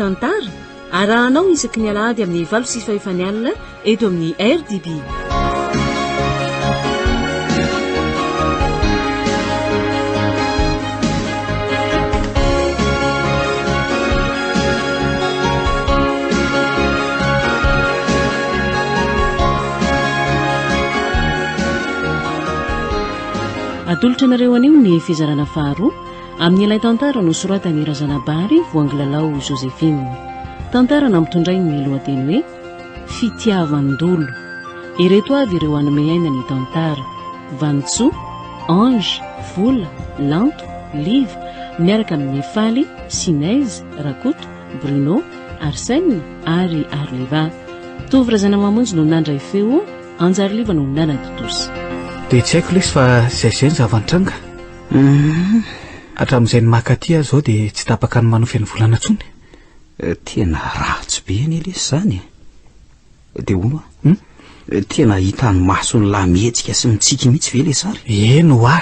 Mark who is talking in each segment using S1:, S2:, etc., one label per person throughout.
S1: tantara, arahanao isaky ny alahady amin'ny valo sy fahefany alina eto amin'ny RDB. Atolotra anareo anio ny fizarana faharoa amin'ilay tantara nosoratan'i Razanabary Voangilalao Joséphine. Tantara nampitondrainy ny lohateny hoe Fitiavan-dolo. Ireto avy ireo hanome aina ny tantara, Vanintsoa, Ange, Vola, Lanto, Liva, miaraka amin'i Faly, Sinèse, Rakoto, Bruno, Arsène ary Arleva. Tovo Razanamamonjy no nandray feo, Anjariliva no nanatontosa.
S2: Dia tsy haiko lesy fa izay izay ny zava-nitranga. Hatramin'izay ny maka aty aho izao dia tsy tapaka ny manofy ny volana intsony.
S3: Tena ratsy be anie lesy izany e. Dia hono aho, hmm? Tena hitan'ny mason'ny lahy mihetsika sy mitsiky mihitsy ve ilay sary?
S2: Eny hoa.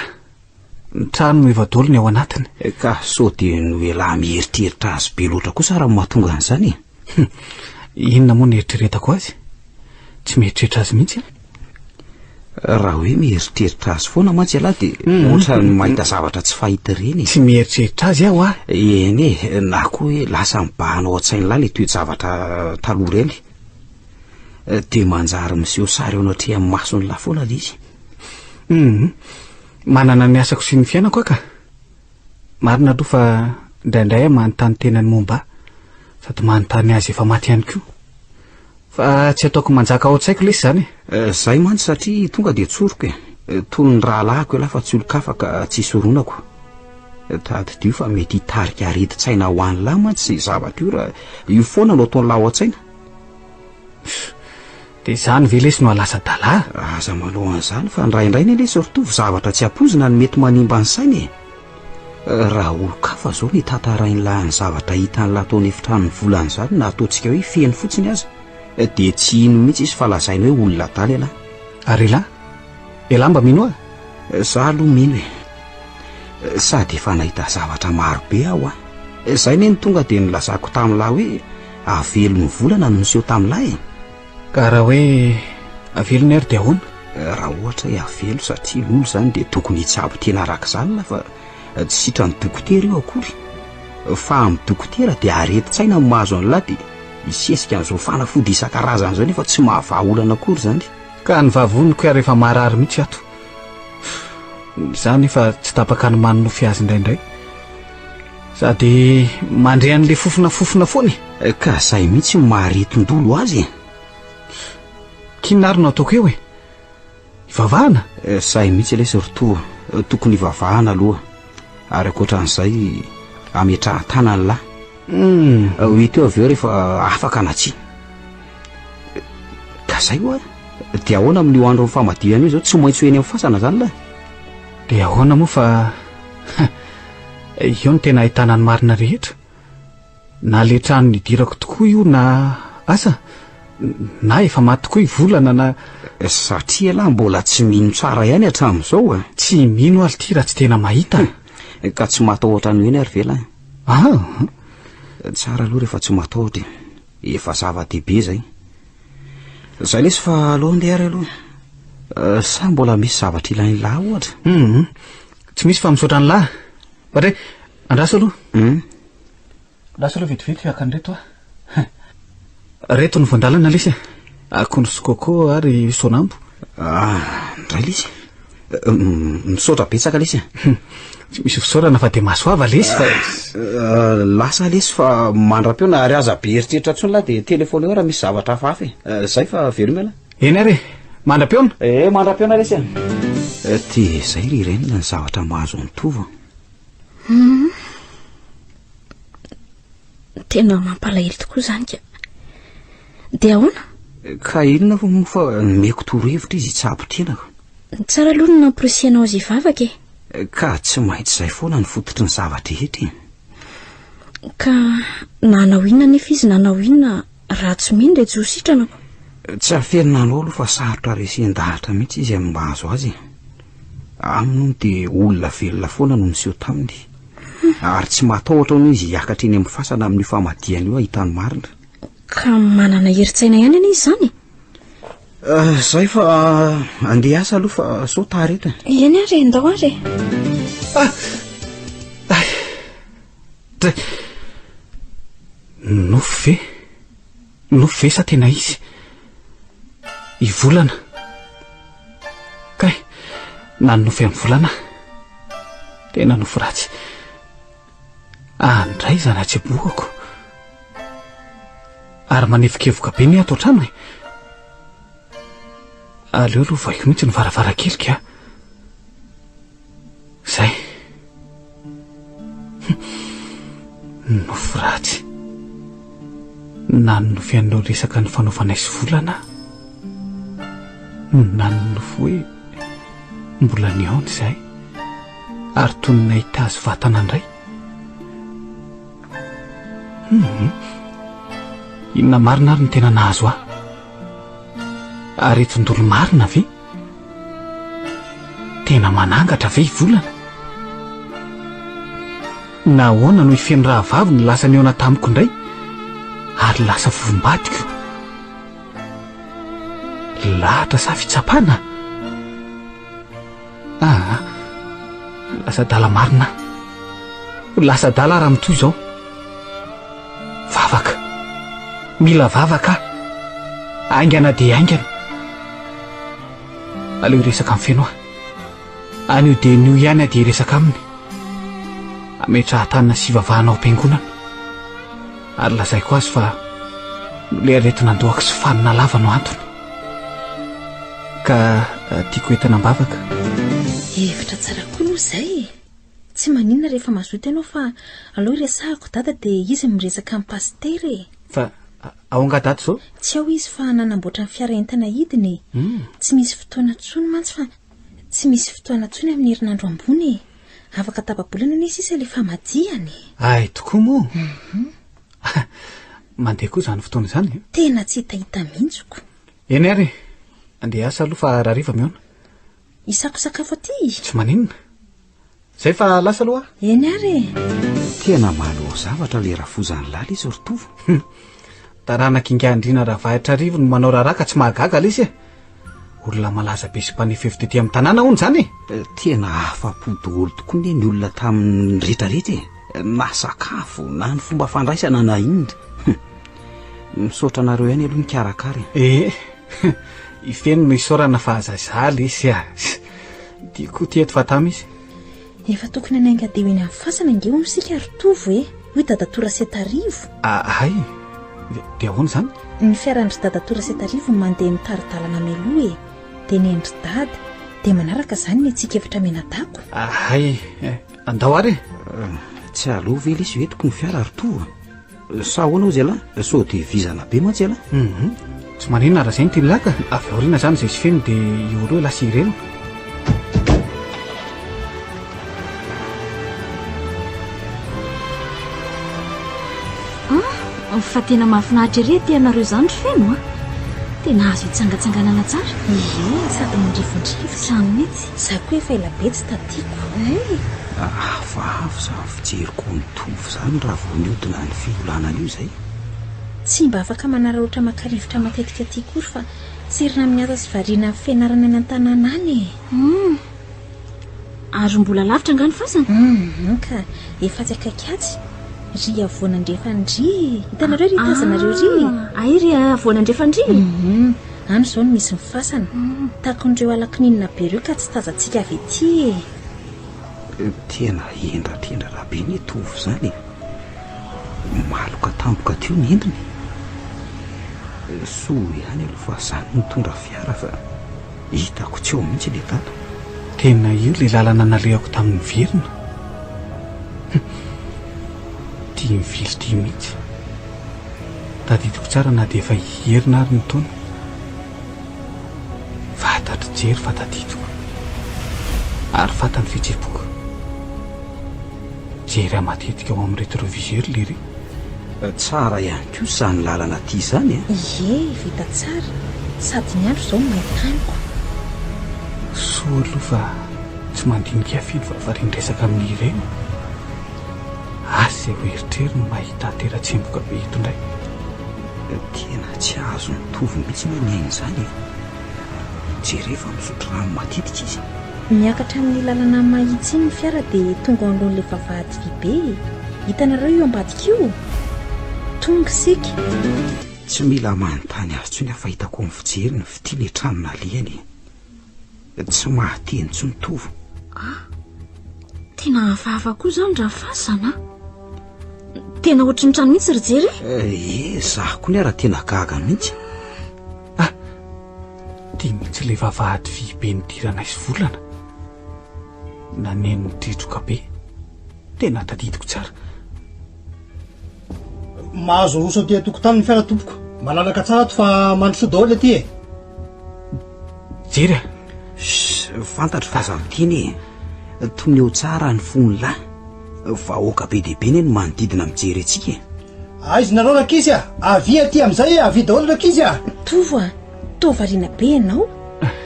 S2: Ny trano miova daholo ny ao anatiny.
S3: Ka sao dia noho ialahy mieritreritra azy be loatra kosa raha mahatonga an'izany e?
S2: Hum, inona moa no eritreretako azy? Tsy mieritreritra azy mihitsy aho.
S3: Raha hoe mieritreritra azy foana mantsy ialahy dia hmm. ohatran'ny mahita zavatra tsy fahita ireny e.
S2: Tsy mieritreritra azy aho ah.
S3: Eny e, na koa hoe lasa mibahana ao an-tsain'lahy ilay toe-javatra taloha ireny. Dia manjary miseho sary eo anatrehan'ny mason'lahy foana ilay izy.
S2: Hum. Manana ny asako sy ny fiainako aho ka. Marina aloha fa indraindray aho manontany tena ny momba ahy, sady manontany azy efa maty ihany koa. Fa tsy ataoko manjaka ao an-tsaiko lesy izany
S3: e. Zay mantsy satria tonga dia tsoriko e. Toy ny rahalahiko ialahy fa tsy olon-kafa ka tsy isoronako. Tadidio fa mety hitarika aretin-tsaina ho an'lah mantsy izay zavatra io raha io foana no ataon'lah ao an-tsaina.
S2: Dia izany ve lesy no hahalasa adala?
S3: Aza manao an'izany fa indraindray anie lesy ry Tovo zavatra tsy ampoizina no mety manimba ny saina e! Raha olon-kafa izao no hitantarain'lah ny zavatra hitan'lah tao an'efitranon'ny volana izany na ataontsika hoe feno fotsiny aza dia tsy hino mihitsy izy fa lazainy hoe olona adala ialahy.
S2: Ary elah? Elah mba mino ahy?
S3: Za aloha mino e! Sady efa nahita zavatra maro be aho an! Izay anie no tonga dia nilazako tamin'lah hoe Avelon'ny volana no niseho tamin'ilay e!
S2: Ka raha hoe avelony ary dia ahoana?
S3: Raha ohatra hoe avelo satria lolo izany dia tokony hitsabo tena araka izany lah fa tsy sitran'ny dokotera io akory. Fa amin'ny dokotera dia aretin-tsaina no mahazo an'lah dia hisesika an'izao fanafody isan-karazany izao nefa tsy mahavaha olana akory izany.
S2: Ka ny vavoniko ary efa marary mihitsy ato. Izaho nefa tsy tapaka ny manonofy azy indraindray. Sady mandre an'le fofona fofona foana
S3: e. Ka zay mihitsy no maha aretin-dolo azy e.
S2: K'inona ary no ataoko eo e? Ivavahana?
S3: Zay mihitsy lesy ry toa, tokony hivavahana aloha. Ary ankoatran'izay, ametrahan-tanana lahy. Ho hita eo avy eo rehefa afaka na tsia. Ka zay hoa, dia ahoana amin'io andron'ny famadihana io izao, tsy maintsy ho eny amin'ny fasana izany lahy?
S2: Dia ahoana moa fa Io no tena ahitana ny marina rehetra. Na le trano nidirako tokoa io na asa na efa maty tokoa i Volana na.
S3: Satria ialahy mbola tsy mino tsara ihany hatramin'izao e.
S2: Tsy mino aho ity raha tsy tena mahita.
S3: Ka tsy matahotra an'io eny ary ve lahy?
S2: Ah!
S3: Tsara aloha rehefa tsy matahotra e. Efa zava-dehibe izay. Zay lesy fa aleo andeha ary aloha. Sa mbola misy zavatra ilain'lah ohatra?
S2: Hum. Tsy misy fa misaotra an'lah. Fa re, andraso aloha.
S3: Hum.
S2: Andraso aloha vetivety haka an'ireto aho. Reto ny voan-dalana lesy e. Akondro sy coco ary soanambo.
S3: Ah, ndray lesy. Misaotra betsaka lesy e.
S2: Tsy misy fisaorana fa dia mahasoava lesy fa.
S3: Lasa lesy fa mandra-pihaona ary aza be eritreritra intsony lah dia telefoneo raha misy zavatra hafahafa e. Zay fa veloma ialahy.
S2: Eny ary e! Mandra-pihaona!
S3: Eh, mandra-pihaona lesy e! Dia izay ry Irène ny zavatra mahazo an'i Tovo.
S4: Hum. Tena mampalahelo tokoa izany ka. Dia ahoana?
S3: Ka inona fa moa fa nomeko torohevitra izy hitsabo tena ka.
S4: Tsara aloha ny namporisihanao azy hivavaka
S3: e. Ka tsy maintsy izay foana ny fototry ny zava-drehetra e.
S4: Ka na hanao inona anefa izy na hanao inona Raha tsy mino dia tsy ho sitrana ko.
S3: Tsy afenina anao aloha fa sarotra resen-dahatra mihitsy izy amin'ny mahazo azy e. Aminy hono dia olona velona foana no niseho taminy. Ary tsy matahotra hono izy hiakatra eny amin'ny fasana amin'io famadihana io hahita ny marina.
S4: Ka manana herin-tsaina ihany anie izy izany e.
S3: Eh, zay fa andeha hiasa aloha fa sao tara eto e.
S4: Eny ary e, ndao ary e.
S2: Ah! Ay! Dray! Nofy ve? Nofy ve sa tena izy? I Volana. Kay, nanonofy an'i Volana aho. Tena nofy ratsy. Any indray izany hatsebohako. Ary manevokevoka be ny ato an-trano e. Aleo aloha vaiko mihitsy ny varavarankely ka. Zay. Nofy ratsy. Nanonofy an'ireo resaka nifanaovanay sy Volana aho. Nanonofy hoe mbola nihaona izahay ary toy ny nahita azy vatana indray. Hum. Inona marina ary no tena nahazo ahy? Aretin-dolo marina ve? Tena manangatra ve i Volana? Nahoana no i Feno rahavavy no lasa nihaona tamiko indray ary lasa vovombadiko? Lahatra sa fitsapana? Aa, lasa adala marina aho. Lasa adala aho raha mitohy izao. Vavaka. Mila vavaka aho. Haingana dia haingana. Aleo hiresaka amin'i Feno aho. Anio dia anio ihany aho dia hiresaka aminy. Hametrahan-tanana sy hivavahana ao am-piangonana. Ary lazaiko azy fa le aretina andohako sy fanina lava no antony. Ka tiako entina am-bavaka.
S5: Hevitra tsara koa aloha izay e! Tsy maninona rehefa mazoto ianao fa aleo hiresahako dada dia izy miresaka amin'i pasitera e!
S2: Fa ao angaha dada izao?
S5: Tsy ao izy fa nanamboatra ny fiara entina hidina e! Tsy misy fotoana intsony mantsy fa tsy misy fotoana intsony amin'ny herinandro ambony e! Afaka tapa-bolana anie sisa ilay famadihana e!
S2: Hay tokoa moa! Mandeha koa izany fotoana izany e!
S5: Tena tsy hitahita mihitsy ko!
S2: Eny ary e! Andeha hiasa aloha fa rahariva mihaona.
S5: Hisako sakafo aty?
S2: Tsy maninona. Zay fa lasa aloha aho.
S5: Eny ary e!
S3: Tena mahaleo zavatra ilay rafozan'i Lala izy ry Tovo.
S2: Hum. Taranak'ingahy Andriana Ravahitrarivo no manao raharaha ka tsy mahagaga lesy e! Olona malaza be sy mpanefefo tety amin'ny tanàna hono izany e!
S3: Tena afa-po daholo tokoa anie ny olona tamin'ny rehetrarehetra e! Na sakafo, na ny fomba fandraisana na inona. Hum. Misaotra anareo ihany aloha nikarakara
S2: e. Ee, i Feno no isaorana fa aza izaho lesy a! Ity koa ity eto fa tamy izy.
S5: Efa tokony hanainga dia ho eny amin'ny fasana ange hono isika ry Tovo e! Hoy Dadatoa Rasetarivo.
S2: Hay! Dia ahoana izany?
S5: Ny fiaran-dry Dadatoa Rasetarivo no mandeha mitari-dalana mialoha e! Dia ny an-dry Dada. Dia manaraka izany ny antsika efatra mianadako.
S2: Hay! Andao ary e!
S3: Tsy aleo ve lesy ho entiko ny fiara ry Tovo a? Sa ahoana hozy ialahy? Sao dia vizana be mantsy ialahy?
S2: Hum, tsy maninona raha izay no tian'i Laka. Avy aoriana izany izay sy feno dia eo aloha lasa ireny.
S4: Ah, fa tena mahafinaritra ery aty aminareo izany ry Feno a! Tena azo hitsangatsanganana tsara.
S5: Ie, sady mandrivondrivotra.
S4: Izany mihitsy.
S5: Za koa efa ela be tsy tatiko.
S4: Hay!
S3: Hafahafa izany fijeriko an'i Tovo izany raha vao nihodina ny fiholanana io izay.
S5: Tsy mba afaka manararaotra maka rivotra matetika aty akory fa serina amin'ny asa sy variana amin'ny fianarana any an-tanàna any e.
S4: Hum. Ary mbola lavitra angaha ny fasana?
S5: Hum, ka efa atsy akaiky atsy. Ry havoana andrefana ry. Hitanareo ry tazanareo ry?
S4: Ah, ay ry havoana andrefana ry?
S5: Hum, any izao no misy ny fasana. Takon'ireo ala kininina be ireo ka tsy tazantsika avy ety e.
S3: Tena hendrakendrana be anie Tovo izany e. Maloka tampoka teo ny endriny. Soa ihany aloha fa za no nitondra fiara fa hitako tsy eo mihitsy ilay dada.
S2: Tena io ilay lalana nalehako tamin'ny niverina. Hum. Tia mivily ity mihitsy. Tadidiko tsara na dia efa hiherina ary ny taona. Fantatro jery fa tadidiko. Ary fantany fihetseham-poko. Jery ahy matetika ao amin'ny rétroviseur lery.
S3: Tsara ihany koa izany lalana aty izany e!
S5: Ie, vita tsara. Sady ny andro izao no main-taniko.
S2: Soa aloha fa tsy mandinika ahy feno fa varian-dresaka amin'i Irene. Tsy izay ho eritreriny mahita ahy tera-tsemboka be eto indray.
S3: Tena tsy azon'i Tovo mihitsy anie ny ainy izany e! Jereo fa misotro rano matetika izy.
S5: Miakatra amin'ny lalana mahitsy iny ny fiara dia tonga ao anoloan'ilay vavahady vy be e! Hitanareo io ambadika io? Tonga isika.
S3: Tsy mila manontany azy intsony aho fa hitako amin'ny fijery ny fitia ilay trano nalehany e! Tsy mahateny intsony Tovo.
S4: Ah! Tena hafahafa koa izany raha fasana a! Tena ohatry ny trano mihitsy ry Jery
S3: e! Eh, izaho koa anie raha tena gaga mihitsy.
S2: Ah! Ity mihitsy ilay vavahady vy be nidiranay sy volana. Naneno dridroka be. Tena tadidiko tsara.
S6: Mahazo aroso aty an-tokotany ny fiara tompoko. Malalaka tsara ato fa mandrosoa daholo aty e.
S2: Jery a!
S3: Shh, fantatro fa aza miteny e. Toneo tsara ny fon'ny lahy. Vahoaka be dia be anie no manodidina mijery antsika e.
S6: Aiza nareo rankizy a! Avia aty amin'izay e! Avia daholo rankizy a!
S5: Tovo a! Toa variana be ianao.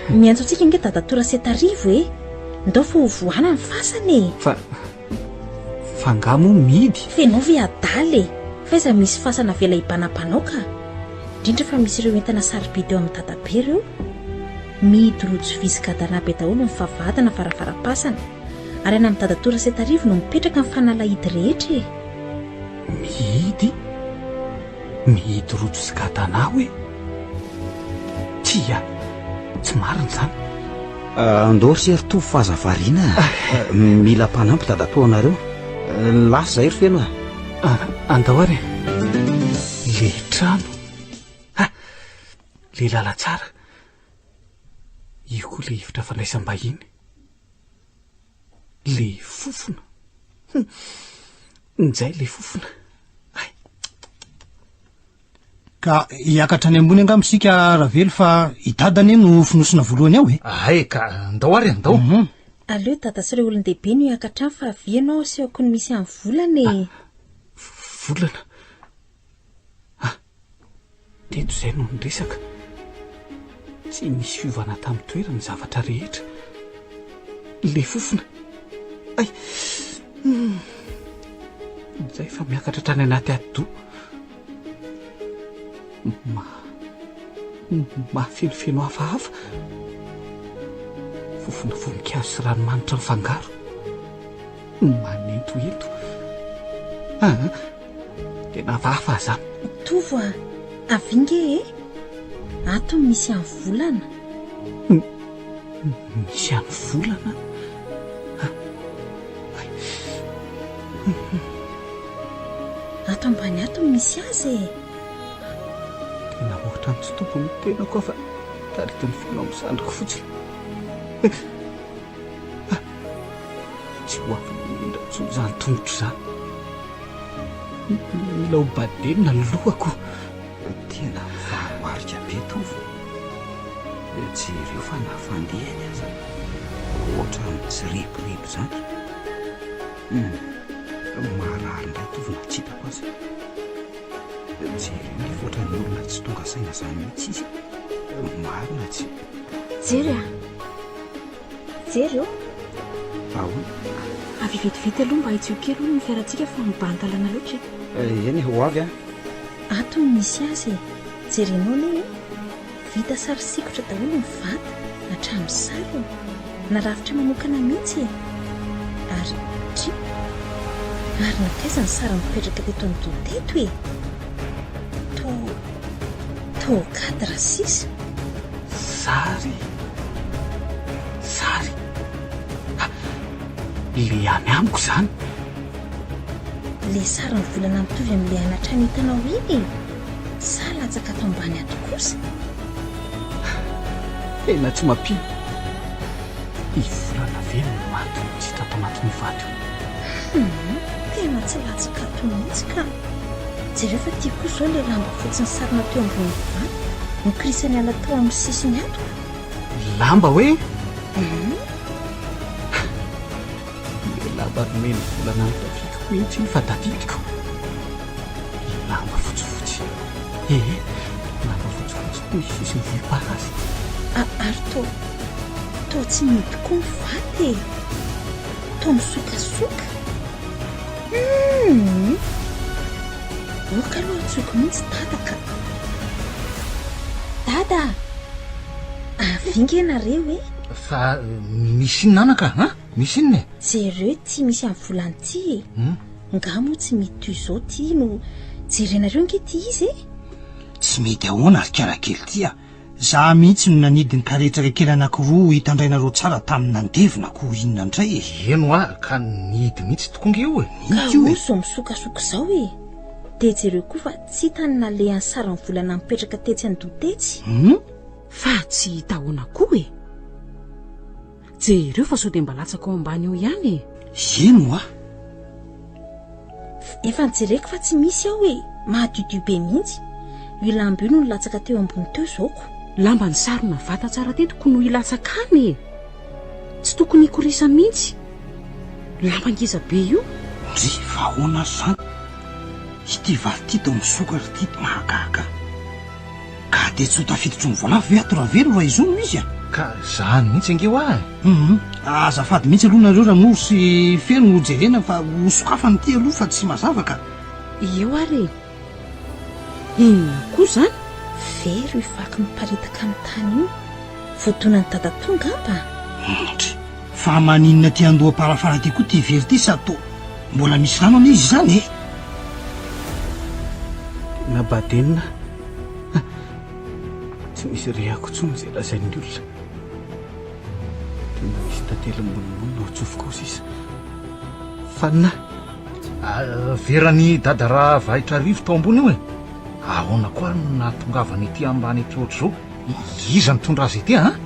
S5: Miantso antsika ange dadatoa Rasetarivo e! Ndao fa ho vohana ny fasana e!
S2: Fa Fa angaha moa mihidy?
S5: F'enao ve adala e! F'aiza misy fasana avela hibanabanao ka! Indrindra fa misy ireo entana sarobidy eo amin'ny dadabe ireo. Mihidy rojo vy sy gadana be daholo ny vavahady na varavaram-pasana. Ary any amin'ny dadatoa Rasetarivo no mipetraka ny fanalahidy rehetra e!
S2: Mihidy? Mihidy rojo sy gadana hoe? Tsia! Tsy marina izany.
S3: Andao ry se ry Tovo fa aza variana a. Mila mpanampy dadatoa anareo. Lasa izay ry Feno a.
S2: Andao ary e. Le trano. Ha! Le lalantsara. Io koa le efitra fandraisam-bahiny. Le fofona. Hum. Njay le fofona. Hay.
S6: Ka hiakatra any ambony angamba isika Ravelo fa i Dada anie no fonosina voalohany ao e.
S7: Hay ka, ndao ary e, ndao.
S6: Mhm.
S5: Aleo Dada sy ireo olon-dehibe no hiakatra any fa avia ianao asehoko ny misy an'i Volana e.
S2: Ah, Volana? Ah, teto izay no niresaka. Tsy nisy fiovana tamin'ny toerany ny zavatra rehetra. Ilay fofona. Ay! Hmm. Izay fa miakatra hatrany anaty atidoha. Ma... Mahafenofeno hafahafa. Fofona voninkazo sy ranomanitra mifangaro. Manentohento. Ah, tena hafahafa izany.
S5: Tovo a, avia nge e! Ato no misy an'i Volana.
S2: Misy an'i Volana?
S5: Ato ambany ato no misy azy e!
S2: Tena ohatran'ny tsy tompon'ny tenako aho fa taritin'ny feno amin'ny sandriko fotsiny. Ah! Tsy ho afa-mamindra intsony izany tongotro izany. Mila ho badenina ny lohako.
S3: Tena mivaroarika be Tovo. Jereo fa na fandehany aza ohatran'ny tsy repirepy izany. Hum, marary indray Tovo na tsy hitako aza. Jereo nefa ohatran'ny olona tsy tonga saina izany mihitsy izy. Marina tsy.
S4: Jery a! Jery ô!
S3: Ahoana?
S4: Avy vetivety aloha mba hitsio kely hono ny fiarantsika fa mibahan-dalana loatra
S3: e. Eny e, ho avy aho.
S5: Ato no misy azy e! Jerenao anie e! Vita sary sikotra daholo ny vata, hatramin'ny sarony. Narafitra manokana mihitsy e! Ary, dry! Ary nankaiza ny sary nipetraka teto an-doha teto e? Toa, toa cadre sisa.
S2: Sary, sary. Ha! Le any amiko izany.
S5: Le sarin'ny volana mitovy amin'ilay any an-trano hitanao iny e! Sa latsaka ato ambany ato kosa?
S2: Tena tsy mampino. I Volana ve no maty no tsy hita ato anatin'io vato io?
S5: Humm, tena tsy latsaka ato mihitsy ka! Jereo fa ty koa izao ilay lamba fotsy nisarona teo ambonin'ny vato, nokirisa niala tao amin'ny sisiny ato ka!
S2: Lamba hoe?
S5: Humm.
S2: Ilay lamba nomen'i Volana notafiako mihitsy iny fa tadidiko. Lamba fotsifotsy. Ee, lamba fotsifotsy misy sisiny volomparasy.
S5: Ary toa, toa tsy mihidy koa ny vato e! Toa misokasoka. Humm! Ok aloha antsoiko mihitsy Dada ka! Dada a! Avia nge nareo e!
S7: Fa misy inona anaka an? Misy inona e?
S5: Jereo ity misy an'i Volana ity e! Nga moa tsy mety toy izao ity no jerenareo nge ity izy e!
S6: Tsy mety ahoana ry kiarakely ity a! Za mihitsy no nanidy ny karetsaka kely anakiroa ho hitandrainareo tsara tamin'ny nandevina ko inona indray e!
S7: Eny hoa ka nihidy mihitsy tokoa nge io e!
S5: Ka hoy izao misokasoka izao e! Dia jereo koa fa tsy hita ny nalehan'ny sarin'ny volana mipetraka tetsy andoha tetsy.
S6: Hum?
S1: Fa tsy hita ahoana koa e! Jereo fa sao dia mba latsaka ao ambany ao ihany e!
S6: Eny hoa!
S5: Efa nojereko fa tsy misy ao e! Madiodio be mihitsy. Io lamba io no nilatsaka teo ambony teo izao ko.
S1: Lamba nisarona vata tsara teto ko no hilatsaka any e! Tsy tokony hikorisa mihitsy. Lamba ngeza be io.
S6: Ndry fa ahoana ary izany? Ity vary ity toa misokatra ity mahagaga. Ka dia tsy ho tafiditry ny voalavo ve ato Ravelo raha izao no izy a?
S7: Ka zany mihitsy ange hoa e!
S6: Hum, azafady mihitsy aloha nareo Ranoro sy Feno no jerena fa ho sokafana ity aloha fa tsy mazava ka.
S1: Eo ary e! Inona koa izany?
S5: Very io vaky miparitaka amin'ny tany io. Voadonan'i dadatoa angamba?
S6: Ndry, fa maninona aty andoham-parafara aty koa ity very ity sa toa mbola misy rano anie izy izany e?
S2: Na Baden a! Tsy misy rehako intsony izay lazain'ny olona. Tena misy tantely mimonomonona ao an-tsofiko ao sisa. Fanina!
S7: Veran'i Dada Ravahitrarivo tao ambony io e! Ahoana koa ary no nahatongavany ety ambany ety ohatr'izao? Iza nitondra azy ety an?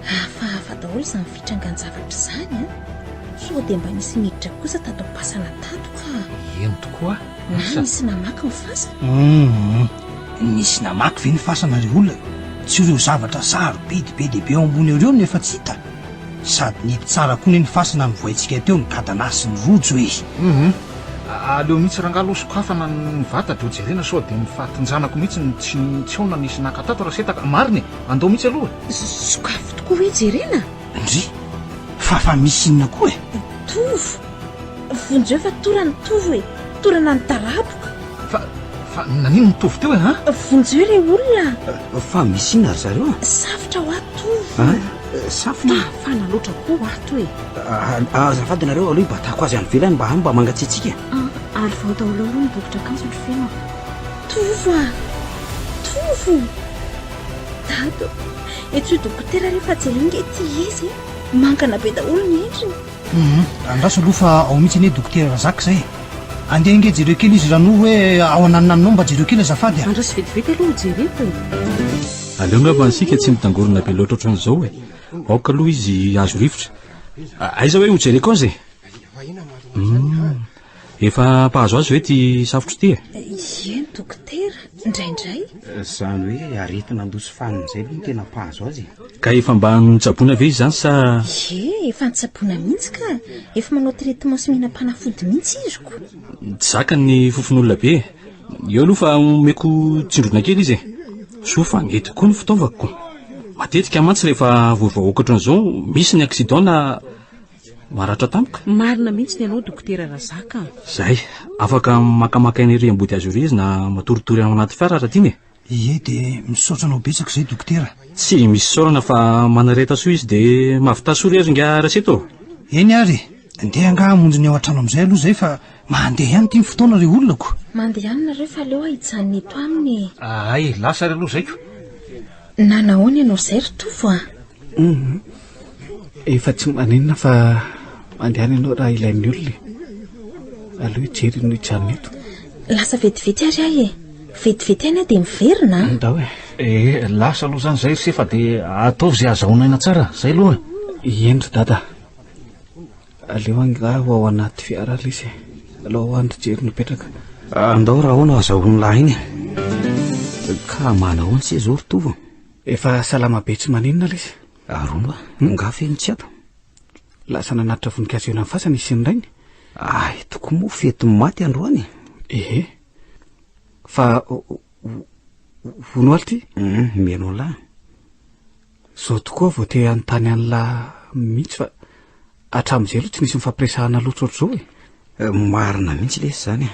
S5: Hafahafa daholo izany fitrangan-javatra izany an! Sao dia mba nisy niditra kosa tato am-pasana tato ka!
S7: Eny tokoa,
S5: Na nisy namaky ny fasana?
S6: Humm! Nisy namaky ve ny fasana ry olona? Tsy ireo zavatra sarobidy be dia be ao ambony eo ireo no efa tsy hita? Sady nihidy tsara koa anie ny fasana novohaintsika teo ny gadana sy ny rojo e!
S7: Humm! Aleo mihitsy rangahy aloha sokafana ny vata dia hojerena sao dia ny fatin-janako mihitsy no tsy tsy ao na nisy naka tato Raseta ka! Marina e! Andao mihitsy aloha e!
S1: Sokafy tokoa ve jerena?
S6: Ndry! Fa fa misy inona koa e?
S5: Tovo! Vonjeo fa torana i Tovo e! Torana nidaraboka!
S7: Fa fa naninona i Tovo teo e an?
S5: Vonjeo re olona
S3: a! Fa misy inona ry zareo a?
S5: Safotra hoa Tovo!
S3: An? Safotra?
S1: Mafana loatra koa ato e!
S3: Azafady nareo aloha hibatako azy any ivelany mba mba mangatsiatsiaka e!
S4: Ary vao daholo aloha ny bokotr'akanjo ry Feno a!
S5: Tovo a! Tovo! Dada o! Etsy io dokotera re fa jereo nge ity izy e! Mangana be daholo ny endriny.
S6: Hum, andraso aloha fa ao mihitsy anie dokotera Razaka izay e! Andeha ange jereo kely izy Rano hoe ao ananonanonao mba jereo kely azafady a!
S1: Andraso vetivety aloha ho jereko e!
S8: Aleo angamba isika tsy mitangorona be loatra ohatran'izao e! Aoka aloha izy hahazo rivotra. Aiza hoe ho jereko azy e? Hum, efa mpahazo azy ve ity safotro ity e?
S5: Eny dokotera, indraindray.
S3: Izany hoe aretina andoha sy fanina izay aloha no tena mpahazo azy e.
S8: Ka efa mba notsaboina ve izy izany sa?
S5: Ie, efa notsaboina mihitsy ka. Efa manao traitement sy mihinam-panafody mihitsy izy ko.
S8: Tsy zakany ny fofon'olona be e. Eo aloha fa omeko tsindrona kely izy e. Soa fa nety koa ny fitaovako ko. Matetika mantsy rehefa vory vahoaka ohatran'izao misy ny accident na Maratra tampoka.
S1: Marina mihitsy ny anao Dokotera Razaka a.
S8: Zay, afaka makamaka aina ery ambody hazo ery izy na matoritory ao anaty fiara raha tiany e.
S6: Ie, dia misaotra anao betsaka izay Dokotera.
S8: Tsy misy isaorana fa manareta soa izy dia mahavità soa re ry ingahy Raseto ô.
S6: Eny ary e, ndeha angaha hamonjy ny ao an-trano amin'izay aloha izay fa mandeha ihany ity ny fotoana ry olona ko.
S5: Mandeha ihany nareo fa aleo aho hijanona eto aminy e.
S7: Hay, lasa ary aloha izay ko.
S5: Nanahoana ianao izay ry Tovo a?
S2: Hum, efa tsy maninona fa mandehana ianao raha ilain'ny olona e. Aleo hijery no hijanona eto.
S5: Lasa vetivety ary aho e. Vetivety ihany aho dia miverina a.
S2: Ndao e.
S7: Eh, lasa aloha izany izay ry se fa dia ataovy izay ahazahoana aina tsara. Izay aloha
S2: e. Eny ry dada. Aleo angaha ho ao anaty fiara lesy e. Aleo ao andry jery no hipetraka.
S3: Andao raha ahoana azahoan'ny lahy iny e. Ka manahoana se zao ry Tovo?
S2: Efa salama be tsy maninona lesy.
S3: Ary hono hoa, nga feno tsy ato?
S2: Lasa nanatitra voninkazo eo amin'ny fasana izy sy ny rainy.
S3: Ay, tokoa moa fetin'ny maty androany e.
S2: Ehe. Fa hono hoa ity?
S3: Mihaino an'lah.
S2: Zao tokoa vao te hanontany an'lah mihitsy fa hatramin'izay aloha tsy nisy nifampiresahana loatra ohatr'izao e.
S3: Marina mihitsy lesy izany e.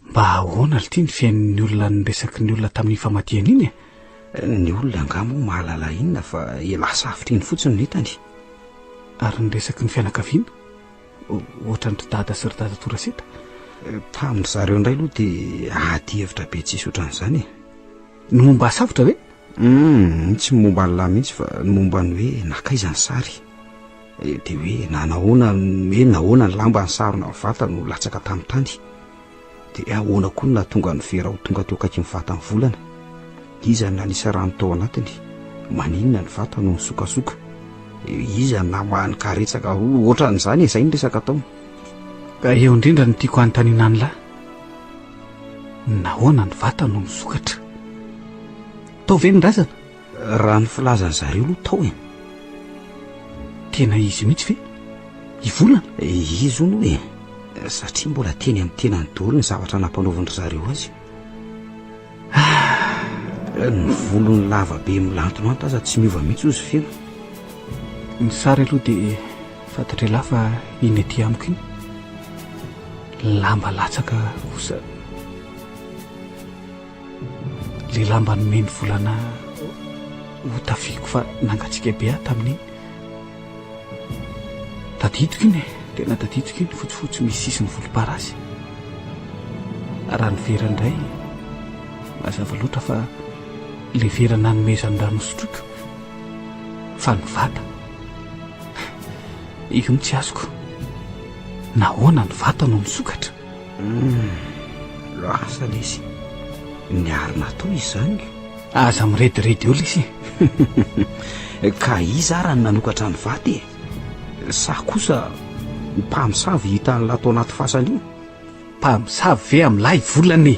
S2: Mba ahoana lty ny fihainon'ny olona ny resaky ny olona tamin'iny famadihana iny e?
S3: Ny olona angaha moa mahalala inona fa elah safotra iny fotsiny no hitany.
S2: Ary ny resaky ny fianakaviana? Ohatran-dry dada sy ry dadatoa Raseta?
S3: Tamin-dry zareo indray aloha dia ady hevitra be tsisy ohatran'izany e.
S2: Ny momba safotra ve?
S3: Humm, tsy ny momba an'lah mihitsy fa ny momba ny hoe nankaiza ny sary. Dia hoe nanahoana, hoe nahoana ny lamba nisarona ny vata no latsaka tamin'ny tany. Dia ahoana koa no nahatonga an'i Vera ho tonga teo akaikin'ny vatan'ny volana? Iza no nanisa rano tao anatiny? Maninona ny vata no nisokasoka? Iza no namaha ny karetsaka? Ohatran'izany e, izay ny resaka tao.
S2: Ka eo indrindra no tiako hanontaniana an'lah. Nahoana ny vata no misokatra? Tao ve ny razana?
S3: Raha ny filazan'ny zareo aloha tao e.
S2: Tena izy mihitsy ve? I Volana?
S3: Izy hono e. Satria mbola teny amin'ny tenany daholo ny zavatra nampanaovin-dry zareo azy. Ny volony lava be milantolanto aza tsy miova mihitsy hozy Feno.
S2: Ny sary aloha dia fantatr'ialahy fa iny aty amiko iny. Lamba latsaka kosa. Le lamba nomeny volana ho tafiako fa nangatsiaka be aho tamin'iny. Tadidiko iny e, tena tadidiko iny, fotsifotsy misy sisiny volomparasy. Raha ny vera indray, mazava loatra fa le vera nanomezan'ny rano hosotroiko, fa ny vata, io no tsy azoko. Nahoana ny vata no misokatra?
S3: Humm, lasa lesy. Niarina tao izy izany.
S2: Aza mirediredy eo lesy
S3: e. Ka iza ara no nanokatra ny vata e? Sa kosa mpamosavy hitan'lah tao anaty fasana io?
S2: Mpamosavy ve amin'lah i Volana e?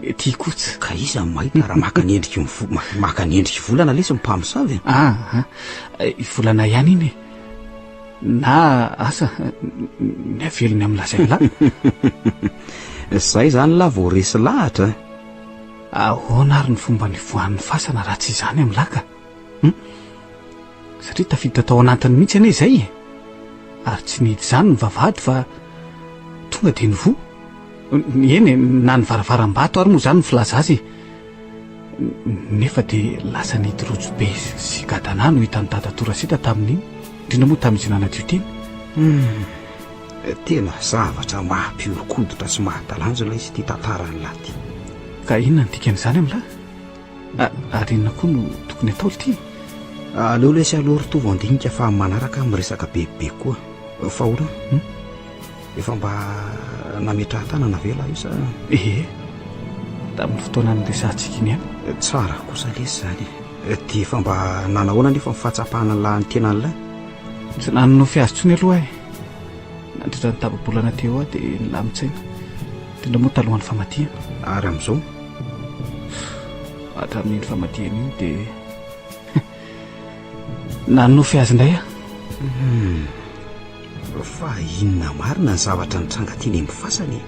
S2: Le ty koa tsy.
S3: Ka iza no mahita raha maka ny endriky ny vo- maka ny endriky Volana lesy ny mpamosavy e?
S2: Ah, ah, i Volana ihany iny e. Na asa ny havelony amin'ny lazainy lahy.
S3: Zay zany lah vao resy lahatra.
S2: Ahoana ary ny fomba nivoahan'ny fasana raha tsy izany amin'ny laka? Hum? Satria tafiditra tao anatiny mihitsy anie izay e. Ary tsy nihidy izany ny vavahady fa tonga dia nivoha. Eny e, na ny varavaram-bato ary moa izany ny filaza azy e. Nefa dia lasa nihidy rojo be sy gadana no hitan'i Dadatoa Raseta tamin'iny, indrindra moa tamin'izy nanadio tena.
S3: Humm, tena zavatra mampihoron-koditra sy mahatalanjona ilay izy ity tantaran'i lahy ity.
S2: Ka inona no dikan'izany amin'lah? Ary inona koa no tokony atao l'ty?
S3: Aleo lesy aloha ry Tovo handinika fa amin'ny manaraka aho miresaka bebe koa. Fa ahoana?
S2: Hum?
S3: Efa mba nametrahan-tanana ve lahy io sa?
S2: Ee, tamin'ny fotoana niresahantsika iny ihany.
S3: Tsara kosa lesy izany e. Dia efa mba nanahoana anefa ny fahatsapana an'lah ny tenan'lah?
S2: Tsy nanonofy azy intsony aloha aho e. Nandritra ny tapa-bolana teo aho dia nilamin-tsaina. Indrindra moa talohan'ny famadihana.
S3: Ary amin'izao?
S2: Hatramin'iny famadihana iny dia nanonofy azy indray aho.
S3: Hum. Fa inona marina ny zavatra nitranga teny amin'ny fasana e?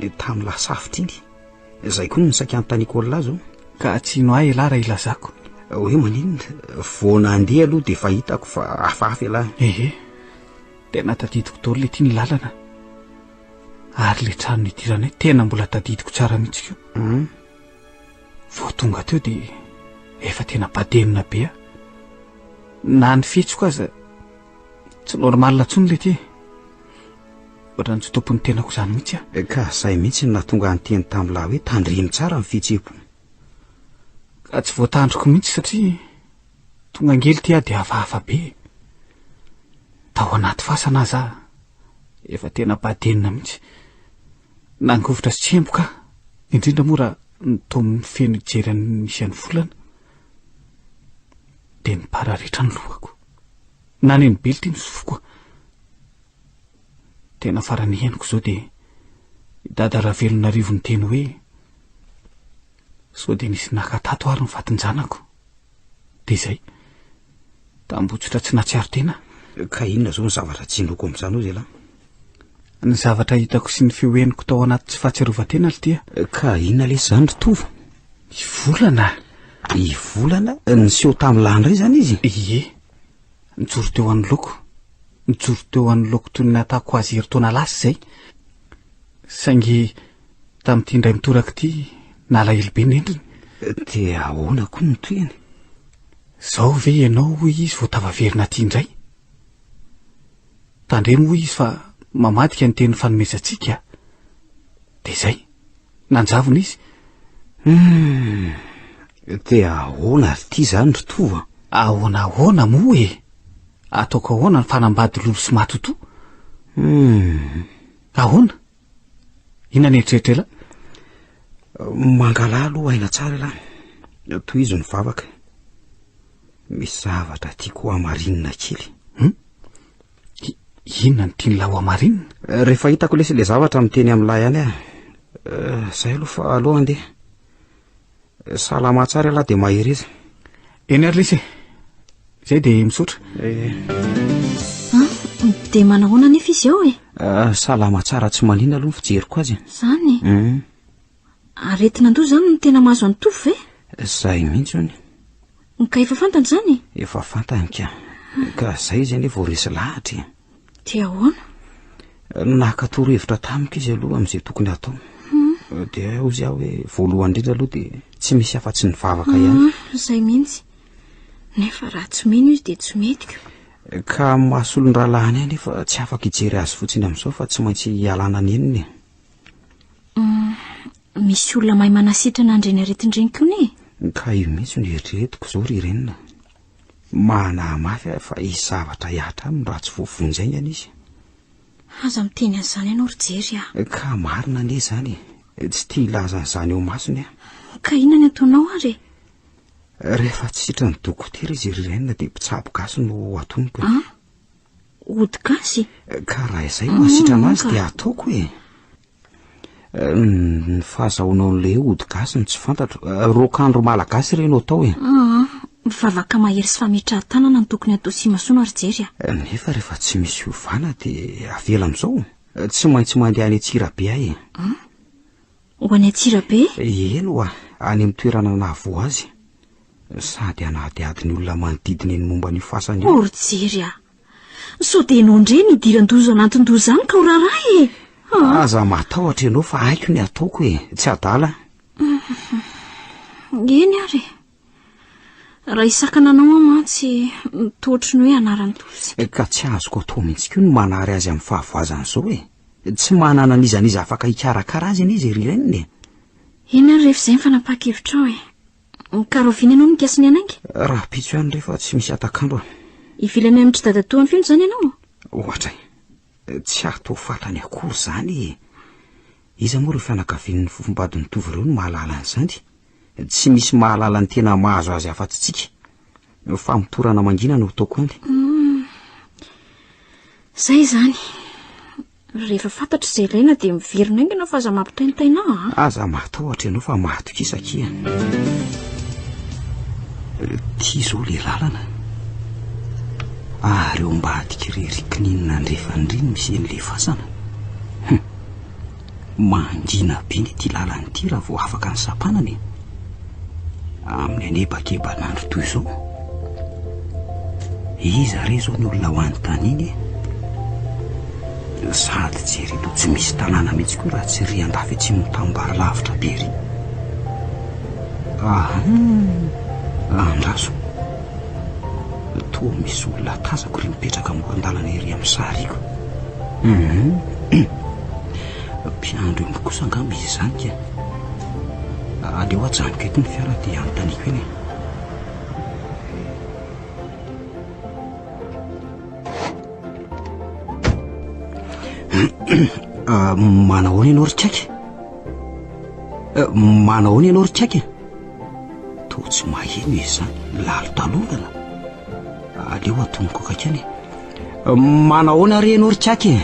S3: Dia tamin'ny lasafotra iny. Izay koa no saika anontaniako an'lah izao.
S2: Ka tsy hino ahy elah raha ilazako.
S3: Hoe maninona? Vao nandeha aloha dia efa hitako fa hafahafa elah.
S2: Ehe. Tena tadidiko daholo ity ny lalana. Ary le trano nidiranay tena mbola tadidiko tsara mihitsy koa.
S3: Hum.
S2: Vao tonga teo dia efa tena badenina be aho. Na ny fihetsiko aza tsy normal intsony le ty. Ohatran'ny tsy tompon'ny tenako izany mihitsy aho.
S3: Ka zay mihitsy no nahatonga ahy niteny tamin'lah hoe tandremo tsara ny fihetseham-po.
S2: Ka tsy voatandriko mihitsy satria tonga angely ty aho dia hafahafa be. Tao anaty fasana aza aho efa tena badenina mihitsy. Nangovitra sy tsemboka aho, indrindra moa raha nitaomin'ny feno hijery an'ny misy an'ny volana. Dia nipararetra ny lohako. Naneno be ity ny sofiko. Tena farany henoko izao dia i Dada Ravelonarivo niteny hoe sao dia nisy naka tato ary ny fatin-janako. Dia izay. Tambotsotra tsy nahatsiaro tena.
S3: Ka inona izao ny zavatra tsy inoako amin'izany hozy ialahy?
S2: Ny zavatra hitako sy ny feo henoko tao anaty tsy fahatsiarovan-tena ry tia.
S3: Ka inona lesy izany ry Tovo?
S2: I Volana!
S3: I Volana? Niseho tamin'ny lahy indray izany izy?
S2: Ie. Nijoro teo anoloako. Nijoro teo anoloako toy ny nahitako azy herintaona lasa izay. Saingy tamin'ity indray mitoraka ity, nalahelo be ny endriny.
S3: Dia ahoana koa ny tohiny?
S2: Izao ve ianao hoy izy vao tafaverina aty indray? Tandremo hoy izy fa mamadika ny teny fanomezantsika a! Dia izay. Nanjavona izy.
S3: Hum! Dia ahoana ary ity izany ry Tovo a?
S2: Ahoana ahoana moa e? Ataoko ahoana ny fanambady lolo sy matotoa?
S3: Hum!
S2: Ahoana? Inona ny eritreritr'elah?
S3: Mangalà aloha aina tsara elah. Tohizo ny vavaka. Misy zavatra tiako hamarinina kely.
S2: Hum? Inona no tian'lah ho hamarinina?
S3: Rehefa hitako lesy ilay zavatra miteny amin'lah ihany aho. Eh, zay aloha fa aleo handeha. Salama tsara ialahy dia mahereza.
S2: Eny ary lesy e. Zay dia misaotra.
S3: Eh.
S4: Ah, dia manahoana anefa izy ao e?
S3: Ah, salama tsara tsy manina aloha ny fijeriko azy.
S4: Zany?
S3: Mm.
S4: Aretin'andoha izany no tena mahazo an'i Tovo ve?
S3: Zay mihitsy hono.
S4: Ka efa fantany izany e?
S3: Efa fantany ka. Ka zay izy anie vao resy lahatra e.
S4: Dia ahoana?
S3: Naka torohevitra tamiko izy aloha amin'izay tokony hatao.
S4: Hmm.
S3: Dia hozy aho hoe voalohany indrindra aloha dia tsy misy afa-tsy ny vavaka ihany.
S4: Hmm, izay mihitsy. Nefa raha tsy mino izy dia tsy mety ko.
S3: Ka maha solon-drahalahiny ahy nefa tsy afaka hijery azy fotsiny amin'izao fa tsy maintsy hialana nenina e.
S4: Hmm, misy olona mahay manasitrana an'ireny aretina ireny koa ne?
S3: Ka io mihitsy no eritreretiko izao ry renina. Manahy mafy aho fa hisy zavatra hihatra aminy raha tsy voavonjy haingana izy.
S4: Aza miteny an'izany ianao ry Jery a!
S3: Ka marina anie izany e! Tsy tia hilaza an'izany eo imasony aho.
S4: Ka inona ny ataonao ary e?
S3: Rehefa tsy sitran'ny dokotera izy ry Reine dia mpitsabo gasy no atoniko e.
S4: An? Ody gasy?
S3: Ka raha izay no hasitrana azy dia ataoko e! Ny fahazahoanao an'ilay hoe ody gasy no tsy fantatro. Raokandro malagasy ireny no atao e.
S4: Aa, vavaka mahery sy fametrahan-tanana no tokony atao sy imasoana ry Jery a.
S3: Nefa rehefa tsy misy fiovana dia avela amin'izao. Tsy maintsy mandeha any Antsirabe aho e.
S4: An? Ho any Antsirabe?
S3: Eny oa, any amin'ny toerana nahavoa azy. Sady hanadihady ny olona manodidina eny momba an'io fasana io.
S4: O ry Jery a! Sao dia ianao indray no idiran-doza anatin-doza any ka ho raharaha e!
S3: Ah. Aza matahotra ianao fa haiko ny ataoko e! Tsy adala aho.
S4: Eny ary e! Raha hisakana anao aho mantsy, toa ohatry ny hoe anaran'ny tofotsika.
S3: Ka tsy azoko atao mihitsy koa ny manary azy amin'ny fahavoazana izao e! Tsy manana n'iza n'iza afaka hikarakara azy anie izy ry Reine e!
S4: Eny ary rehefa izay ny fanapahan-kevitrao e! Ka rahoviana ianao no mikasa ny hanainga?
S3: Rahampitso ihany re fa tsy misy hatak'andro a.
S4: Hivily any amin-dry dadatoa any feno izany ianao?
S3: Ohatra e! Tsy hatao fantany akory izany e! Iza moa ireo fianakavian'ny fofombadin'i Tovo ireo no mahalala an'izany? Tsy misy mahalala ny tena mahazo azy afa-tsy tsika. Famotorana mangina no ataoko any.
S4: Izay izany. Rehefa fantatro izay ilaina dia miverina haingana fa aza mampitaintaina ahy
S3: a. Aza matahotra ianao fa matokisa akia. Ty izao le lalana. Ary eo ambadik'irery kininina andrefana iry no misy an'ilay fasana. Hum. Mangina be ny ity lalana ity raha vao afaka ny sampanana e. Amin'ny anebakeban'andro toy izao. Iza re izao ny olona ho anontaniana e? Sady jereo toa tsy misy tanàna mihitsy koa raha tsy ry andafy atsimon'ny tanimbary lavitra be ry. Aha, andraso. Toa misy olona tazako ry mipetraka amoron-dalana ery amin'ny sariko. Hum. Mpiandry omby kosa angamba izy izany ka. Aleo ajanoko eto ny fiara dia anontaniako eny e. Ah, manahoana ianao ry kaiky? Eh, manahoana ianao ry kaiky? Toa tsy maheno izy izany, lalitalovana. Aleo atomoko akaiky any e. Manahoana re ianao ry kaiky e?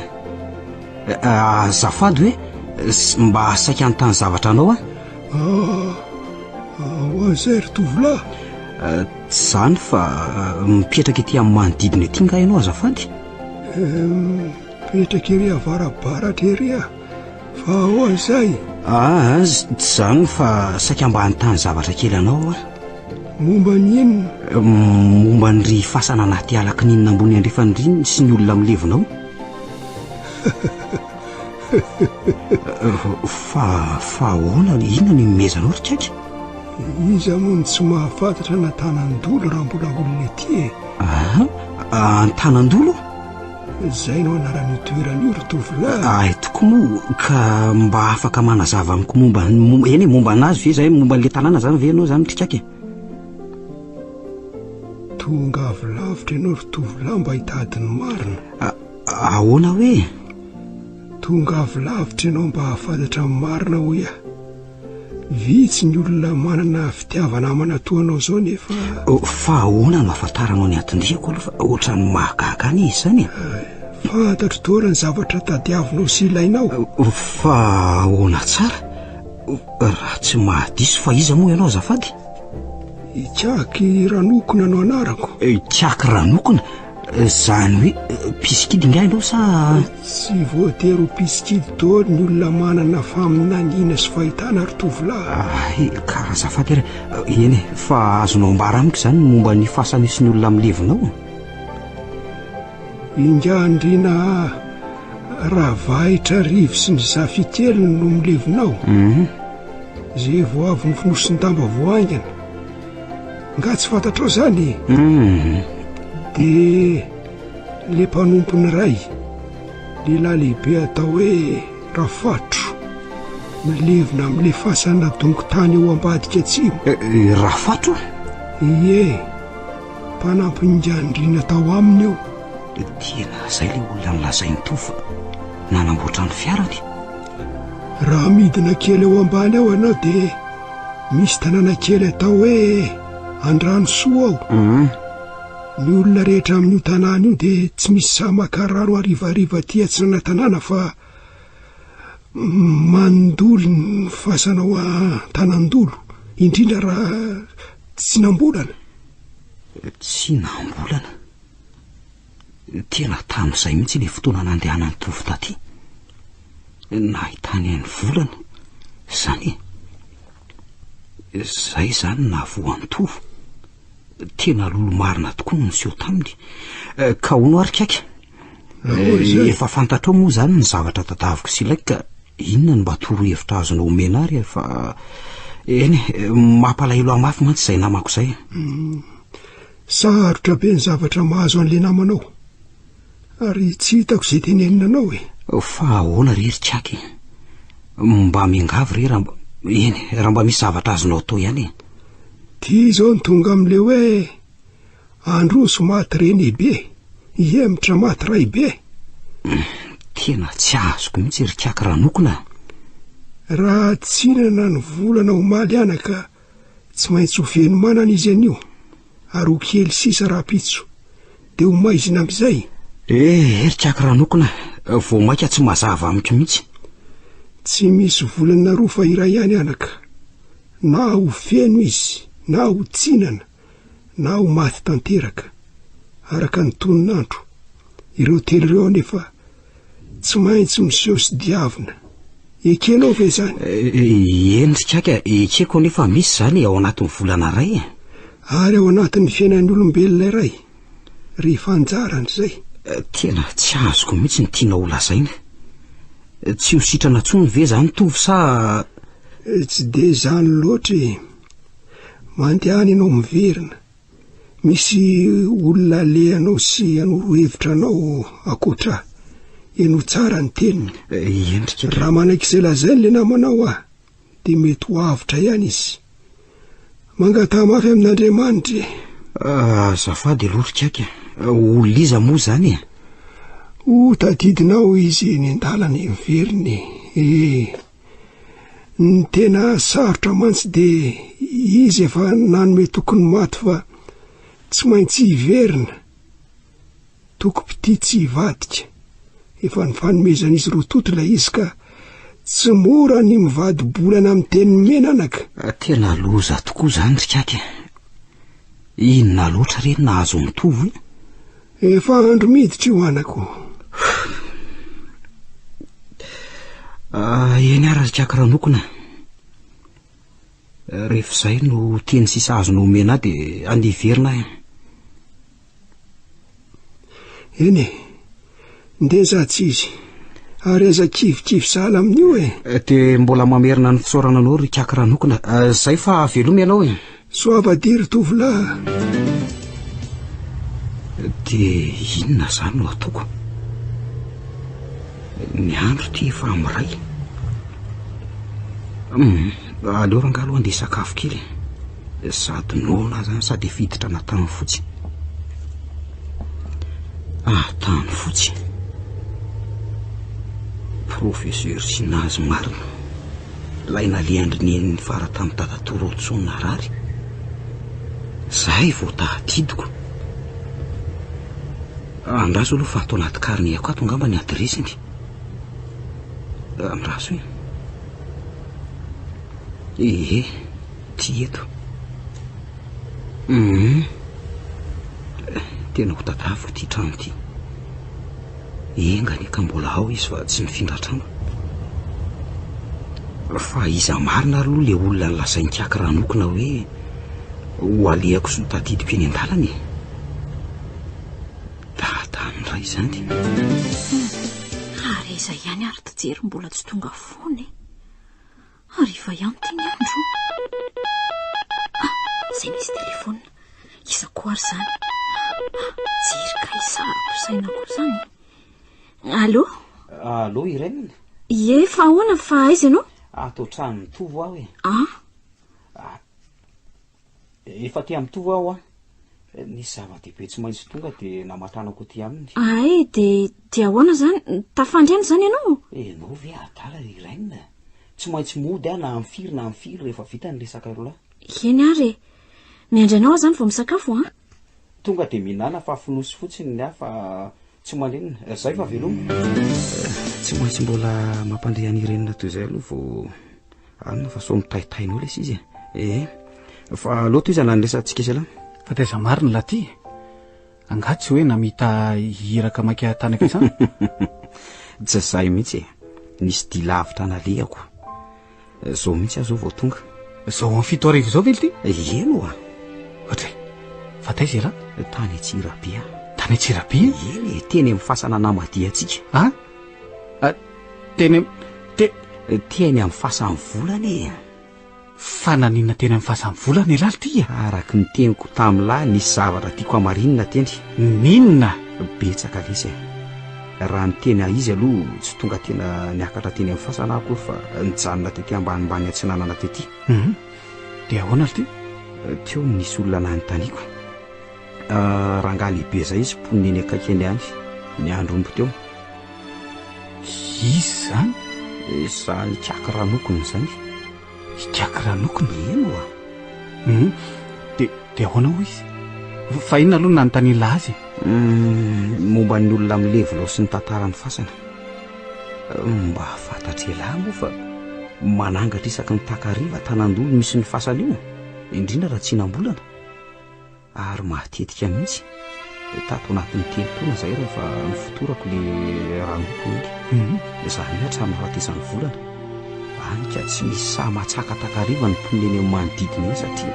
S3: Eh, azafady hoe mba saika hanontany zavatra anao aho.
S9: Ah, ho an'izay ry tovolahy?
S3: Eh, tsy izany fa eh, mipetraka ety amin'ny manodidina ety nga ianao azafady?
S9: Mipetraka ery avarabaratra ery aho. Fa ahoana izay?
S3: Ah, tsy izany fa saika mba hanontany zavatra kely anao aho.
S9: Momba ny inona?
S3: Momba an'iry fasana anaty ala kininina ambony andrefana iry sy ny olona milevina ao. Fa, fa ahoana, inona no imezanao ry Kaiky?
S9: Iza moa no tsy mahafantatra an'Antanandolo raha mbola olona ety e?
S3: Aha, Antanandolo?
S9: Izay no anaran'io toerana io ry tovolahy.
S3: Ay tokoa moa, ka mba afaka manazava amiko momba, eny e, momba an'azy ve izay, momba an'ilay tanàna izany ve ianao izany ry Kaiky e?
S9: Tonga avy lavitra ianao ry tovolahy mba hitady ny marina.
S3: Ahoana hoe?
S9: Tonga avy lavitra ianao mba hahafantatra ny marina hoy aho. Vitsy ny olona manana fitiava-namana toa anao izao nefa...
S3: Oh, fa ahoana no ahafantaranao ny anton-diako aloha fa ohatran'ny mahagaga any izy izany e?
S9: Eh, fantatro daholo ny zavatra tadiavinao sy ilainao.
S3: Oh, fa ahoana tsara? Raha tsy mahadiso fa iza moa ianao azafady?
S9: Ikaky Ranokona no anarako.
S3: Ikaky Ranokona? Izany hoe mpisikidy ingahy ianao sa?
S9: Tsy voatery ho mpisikidy daholo ny olona manana faminaniana sy fahitana ry tovolahy.
S3: Hay, ka azafady ary. Eny e, fa azonao ambara amiko izany ny momba ny fasana sy ny olona milevina ao?
S9: Ingahy Andriana Ravahitra Rivo sy ny zafikeliny no milevina ao.
S3: Mhm.
S9: Izay vao avy nofonosin-damba vao haingana. Nga tsy fantatrao izany e?
S3: Mhm.
S9: Dia le mpanompon'ny ray, lehilahy lehibe atao hoe Rafatro, milevina amin'ilay fasana dongon-tany eo ambadika atsimo.
S3: Eh, eh, Rafatro?
S9: Ie, mpanampy ingahy tao aminy io.
S3: Tena izay ilay olona nolazain'i Tovo fa nanamboatra ny fiarany.
S9: Raha midina kely ao ambany ao ianao dia misy tanàna kely atao hoe Andranosoa ao.
S3: Mhm.
S9: Ny olona rehetra amin'io tanàna io dia tsy misy sahy maka rano harivariva aty atsinanana-tanàna fa mandolo ny fasana ao Antanandolo, indrindra raha tsy nambolana.
S3: Tsy nambolana? Tena tamin'izay mihitsy ilay fotoana nandehanan'i Tovo taty. Nahitany an'i Volana, izany e. Izay izany nahavoa an'i Tovo. Tena lolo marina tokoa no niseho taminy. Ka hono ary kaika. Efa fantatrao moa izany ny zavatra tadaviko sy ilaiko ka inona no mba torohevitra azonao omena ary fa eny e, mampalahelo ahy mafy mantsy izay namako izay.
S9: Hmm. Sarotra be ny zavatra mahazo an'ilay namanao. Ary tsy hitako izay tenenina anao e.
S3: Fa ahoana re ry Tsaky e? Mba miangavy re raha mba, eny, raha mba misy zavatra azonao atao ihany e.
S9: Ty izao no tonga amin'ilay hoe androso maty renibe, hihemotra maty raibe.
S3: Tena tsy azoko mihitsy ry Tsaky Ranokona a.
S9: Raha tsinana ny volana omaly anaka Tsy maintsy ho feno manana izy anio, ary ho kely sisa rahampitso. Dia ho maizina amin'izay.
S3: Eh, ry Tsaky Ranokona, vao mainka tsy mazava amiko mihitsy.
S9: Tsy misy volana roa fa iray ihany anaka. Na ho feno izy, na ho tsinana, na ho maty tanteraka. Araka ny tonon'andro. Ireo telo ireo anefa Tsy maintsy miseho sy diavina. Ekenao ve izany?
S3: Eny ry Kaky a, ekeko anefa misy izany ao anatin'ny volana iray e.
S9: Ary ao anatin'ny fiainan'ny olombelona iray, rehefa anjarany izay.
S3: Tena tsy azoko mihitsy ny tianao ho lazaina. Tsy ho sitrana intsony ve izany Tovo sa.
S9: Tsy dia izany loatra e. Mandehana ianao miverina. Misy olona alehanao sy hanoro hevitra anao ankoatra ahy. Henoy tsara ny teniny.
S3: Endrika.
S9: Raha manaiky izay lazainy ilay namanao aho, dia mety ho avotra ihany izy. Mangataha mafy amin'Andriamanitra e.
S3: Azafady aloha ry Kaky a. Olona iza moa izany e?
S9: Ho tadidinao izy eny an-dalana e, miverina e. E. Ny tena sarotra mantsy dia izy efa nanome toky ny maty fa tsy maintsy hiverina. Tokim-pitia tsy hivadika. Efa nifanomezan'izy roa tonta ilay izy ka tsy mora ny mivadi-bolana amin'ny teny nomena anaka.
S3: Tena loza tokoa izany ry Kaky a. Inona loatra re no nahazo an'i Tovo e?
S9: Efa andro miditra io anako.
S3: Ah, eny ary ry Kaky Ranokona. Rehefa izay no teny sisa azonao omena ahy dia andeha hiverina aho.
S9: Eny e, ndeha za tsy izy. Ary aza kivikivy sahala amin'io e.
S3: Dia mbola mamerina ny fisaorana anao ry Ikaky Ranokona. Zay fa veloma ianao e.
S9: Soava dia ry tovolahy.
S3: Dia inona izany no ataoko? Ny andro ity efa amin'iray. Hum, aleo rangahy aloha andeha hisakafo kely e. Sady noana aho izany sady efa hiditra anaty fotsy. Ah, tany fotsy. Professeur Sinazy marina. Ilay nalehan-dry neny nifara tamin'i dadatoa Raotson narary. Zay vao tadidiko. Andraso aloha fa ato anaty carnet-ko ato angamba ny adiresiny. Andraso e. Ehe, ty eto. Hum. Tena ho tadaviko ity trano ity. Enga anie ka mbola ao izy fa tsy nifindra trano. Fa iza marina ary aloha le olona nolazain'ikaky Ranokona hoe ho alehako sy ho tadidiko eny an-dalana e? Dadany indray izany.
S4: Ary aiza ihany ary ty Jery mbola tsy tonga foana e? Hariva ihany ity ny andro. Ah, izay misy telefaonina. Iza koa ary izany? Ah, Jery kay sariko saina koa izany. Allô?
S3: Allô Irène?
S4: Ie, fa ahoana fa aiza ianao?
S3: Ato an-tranon'i Tovo aho e.
S4: Ah.
S3: Ah, Efa aty amin'i Tovo aho an. Nisy zava-dehibe tsy maintsy tonga dia namatanako aty aminy.
S4: Ay, dia dia ahoana izany? Tafandry any izany ianao?
S3: Ianao ve adala ry Irène? Tsy maintsy mody aho na amin'ny firy na amin'ny firy rehefa vita ny resaka roa lahy.
S4: Eny ary e. Miandry anao aho izany vao misakafo an.
S3: Tonga dia mihinana fa fonosy fotsiny ny ahy fa tsy maninona. Izay fa veloma. Tsy maintsy mbola mampandre an'i Irène toy izay aloha vao Anona fa sao mitaitaina eo lesy izy e. Ee. Fa aleo tohizana ny resatsika izy aloha.
S2: Fa taiza marina lahy ty? Angaha tsy hoe namita iraka maika tany am-piasana?
S3: Tsy izay mihitsy e. Nisy dia lavitra nalehako. Zao mihitsy aho zao vao tonga.
S2: Zao amin'ny 7000 izao ve ity?
S3: Eny oa.
S2: Ohatray. Fa taiza ialahy?
S3: Tany Antsirabe aho.
S2: Tany Antsirabe?
S3: Eny e, teny amin'ny fasana namadihantsika.
S2: Ah? Ah, teny te
S3: teny amin'ny fasan'ny volana e.
S2: Fa naninona teny amin'ny fasan'ny volana ialahy ity
S3: e? Araka ny teniko tamin'lahy nisy zavatra tiako hamarinina teny.
S2: N'inona?
S3: Betsaka lesy e. Raha ny tena izy aloha tsy tonga tena niakatra teny amin'ny fasana aho akory fa nijanona tety ambanimbany atsinanana tety.
S2: Hum. Dia ahoana ry ty?
S3: Teo no nisy olona nanontaniako. Rangahy lehibe izay izy mponina eny akaiky eny ihany, niandry omby teo.
S2: Iza izany?
S3: Izany Ikaky Ranokona izany.
S2: Ikaky Ranokona?
S3: Eny oa.
S2: Hum, dia, dia ahoana hoy izy? Fa inona aloha no nanontanian'lah azy e?
S3: Hum, momba ny olona milevina ao sy ny tantaran'ny fasana. Mba fantatr'ialahy moa fa manangatra isaky ny takariva tanandolo misy ny fasana io, indrindra raha tsy hinam-bolana. Ary matetika mihitsy, tato anatin'ny telo taona izay rehefa nifotorako le ranoko iny. Mhm. Izany hoe hatramin'ny nahafatesan'ny volana. Any ka tsy misy sahy mahatsaka takariva ny mponina eny amin'ny manodidina eny satria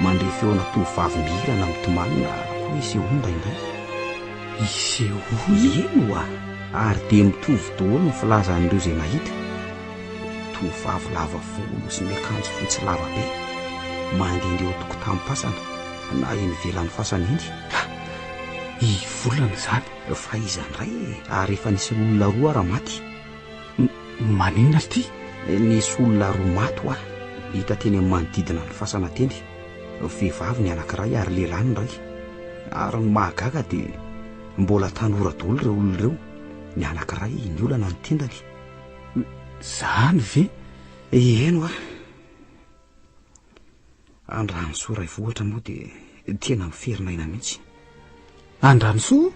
S3: mandre feona tovovavy mihira na mitomany na koa isehoany indraindray.
S2: Isehoany?
S3: Eny oa! Ary dia mitovy daholo ny filazan'ireo izay nahita. Tovovavy lava volo sy miakanjo fotsy lava be, mandehandeha eo an-tokotanim-pasana na eny ivelan'ny fasana eny.
S2: Ha! I Volana izany.
S3: Fa iza indray e? Ary efa nisy olona roa ara maty.
S2: Maninona ry ty?
S3: Nisy olona roa maty hoa, hita teny amin'ny manodidina ny fasana teny. Vehivavy ny anankiray ary lehilahy ny iray. Ary ny mahagaga dia mbola tanora daholo ireo olona ireo. Ny anankiray niolana ny tendany.
S2: Zany ve?
S3: Eny hoa. Andranosoa Raivohitra moa dia tena miferinaina mihitsy.
S2: Andranosoa?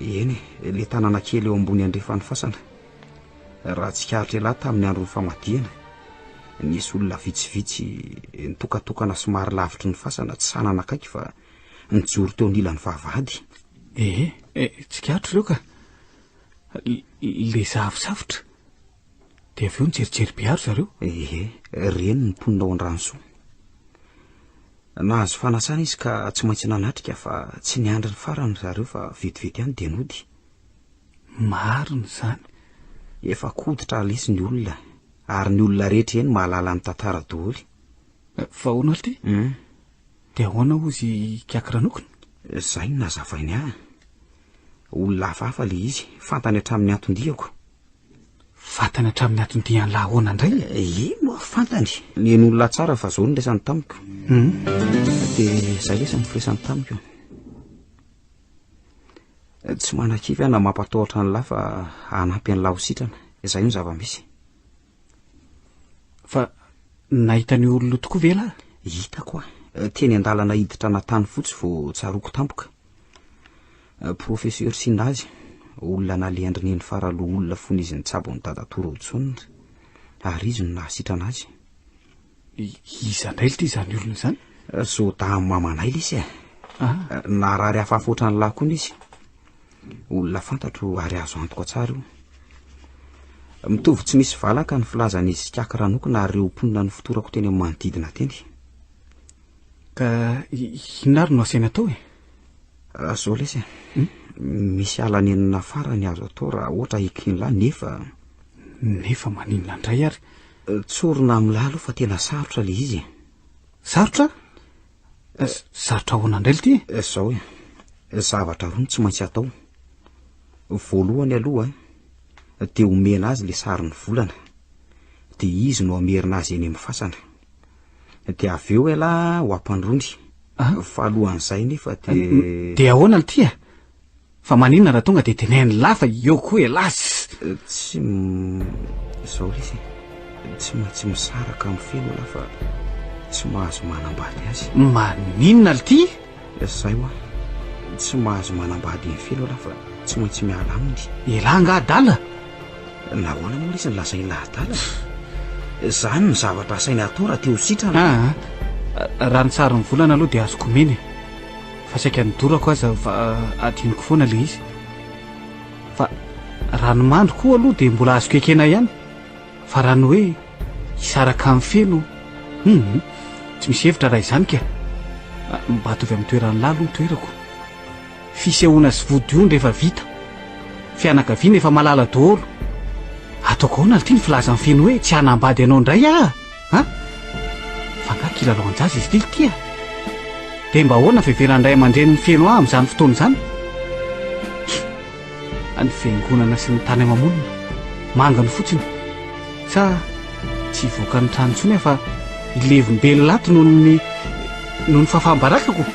S3: Eny e, le tanàna kely eo ambony andrefan'ny fasana. Raha tsikaritra elah tamin'ny andron'ny famadihana, nisy olona vitsivitsy nitokatokana somary lavitry ny fasana, tsy sahy nanakaiky fa nijoro teo anilan'ny vavahady.
S2: Ee, tsikaritro ireo ka. Le zavozavotra. Dia avy eo nijerijery be ary zareo.
S3: Ehe, reny ny mponina ao Andranosoa. Nahazo fanasana izy ka tsy maintsy nanatrika fa tsy niandry ny farany ry zareo fa vetivety ihany dia nody.
S2: Marina izany.
S3: Efa koditra lesy ny olona ary ny olona rehetra eny mahalala ny tantara doholy.
S2: Fa ahoana ary ity? Dia ahoana hozy ikaky ranokiny?
S3: Izay no nazavainy ahy. Olona hafahafa ilay izy, fantany hatramin'ny anton-diako.
S2: Fantany hatramin'ny anton-dian'lah ahoana indray?
S3: Eny oa, fantany. Nen'olona tsara fa zao no resany tamiko. Dia izay lesy ny firesany tamiko. Tsy manakivy aho na mampatahotra an'lah fa hanampy an'lah ho sitrana. Izay no zava-misy.
S2: Fa nahita an'io olona io tokoa ve lah?
S3: Hitako aho. Teny an-dalana hiditra an'Antanifotsy vao tsaroako tampoka. Professeur Sinazy, olona nalehan-dry Neny Faraloholona fony izy nitsabo an'i Dadatoa Raojaona, ary izy no nahasitrana azy.
S2: Iza indray lty izany olona izany?
S3: Zodahin'i mamanay lesy e.
S2: Ah.
S3: Narary hafahafa ohatran'ny lahy koa izy. Olona fantatro ary azo antoka tsara io. Mitovy tsy misy valaka ny filazan'izy Ikaky Ranokona ary ireo mponina nofotorako teny amin'ny manodidina teny.
S2: Ka inona ary no asaina atao e?
S3: Zao lesy e. Misy alanenina farany azo atao raha ohatra eken'lah nefa.
S2: Nefa maninona indray ary?
S3: Tsorina amin'lah aloha fa tena sarotra ilay izy e.
S2: Sarotra? Sarotra ahoana indray lty
S3: e? Zao e. Zavatra roa no tsy maintsy atao. Voalohany aloha dia omena azy ilay sarin'ny volana. Dia izy no hamerina azy eny amin'ny fasana. Dia avy eo elah ho ampandroiny. Fa alohan'izay nefa dia.
S2: Dia ahoana lty e? Fa maninona raha tonga dia tenen'lah fa eo koa elah sy.
S3: Tsy zao lesy e. Tsy maintsy misaraka amin'ny feno elah fa tsy mahazo manambady azy.
S2: Maninona lty?
S3: Zay hoa. Tsy mahazo manambady an'i Feno elah fa tsy maintsy miala aminy.
S2: Elah angaha adala?
S3: Nahoana moa lesy no lazain'lah adala? Zany no zavatra asainy atao raha te ho sitrana.
S2: Aa, raha ny sarin'ny volana aloha dia azoko omena e. Fa saika nodorako aza fa adinoko foana ilay izy. Fa raha ny mandry koa aloha dia mbola azoko ekena ihany. Fa raha ny hoe hisaraka amin'ny feno, hum, tsy misy hevitra raha izany ka. Mba ataovy amin'ny toeran'lah aloha ny toerako. Fisehoana sy vodiondry efa vita. Fianakaviana efa malala daholo. Ataoko ahoana lty ny filazan'i Feno hoe tsy hanambady anao indray aho a? Fa angaha kilalao an-jaza izy ity lty a? Dia mba ahoana fiheveran'ny ray aman-drenin'i Feno ahy amin'izany fotoana izany? Ny fiangonana sy ny tany ama-monina, manginy fotsiny. Sa tsy hivoaka ny trano intsony aho fa hilevim-belona ato noho ny noho ny fahafaham-barakako?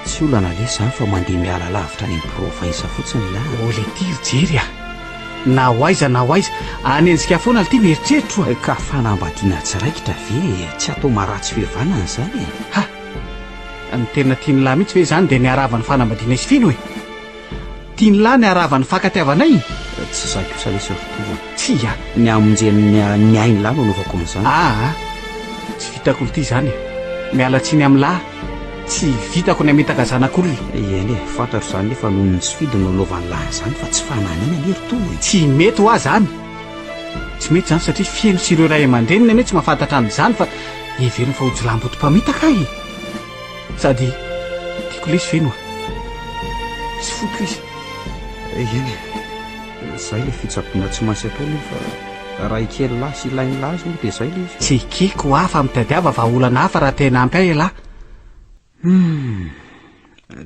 S3: Tsy olana lesy izany fa mandeha miala lavitra any amin'ny province fotsiny lah.
S2: Oh lety ry Jery a! Na ho aiza na ho aiza, hanenjika foana lty ny eritreritro a!
S3: Ka fanambadiana tsy raikitra ve e? Tsy atao maharatsy fihavanana izany e!
S2: Ha! Ny tena tian'lah mihitsy ve izany dia ny haravan'ny fanambadiana sy fino e? Tian'lah ny harava ny fankatiavanay?
S3: Tsy za kosa lesy ry Tovo a.
S2: Tsia.
S3: Ny hamonjeny ny ain'lah no anaovako an'izany.
S2: Aa! Tsy vitako lty izany e. Miala tsiny amin'lah, tsy vitako ny hamitaka zanak'olona.
S3: Eny e, fantatro izany nefa noho ny tsy fidiny no anaovan'lah an'izany fa tsy fanahiniana anie ry Tovo e.
S2: Tsy mety hoa zany. Tsy mety izany satria feno sy ireo ray aman-dreniny anie tsy mahafantatra an'izany fa heveriny fa ho jiolahimboto mpamitaka aho e. Sady tiako lesy feno a. Tsy foiko izy.
S3: Eny e, zay le fitsaboana tsy maintsy atao nefa raha ekeny lahy sy ilain'ny lahy azy moa dia zay le izy.
S2: Tsy ekeko hoa fa mitadiava vahaolana hafa raha te hanampy ahy elah.
S3: Humm,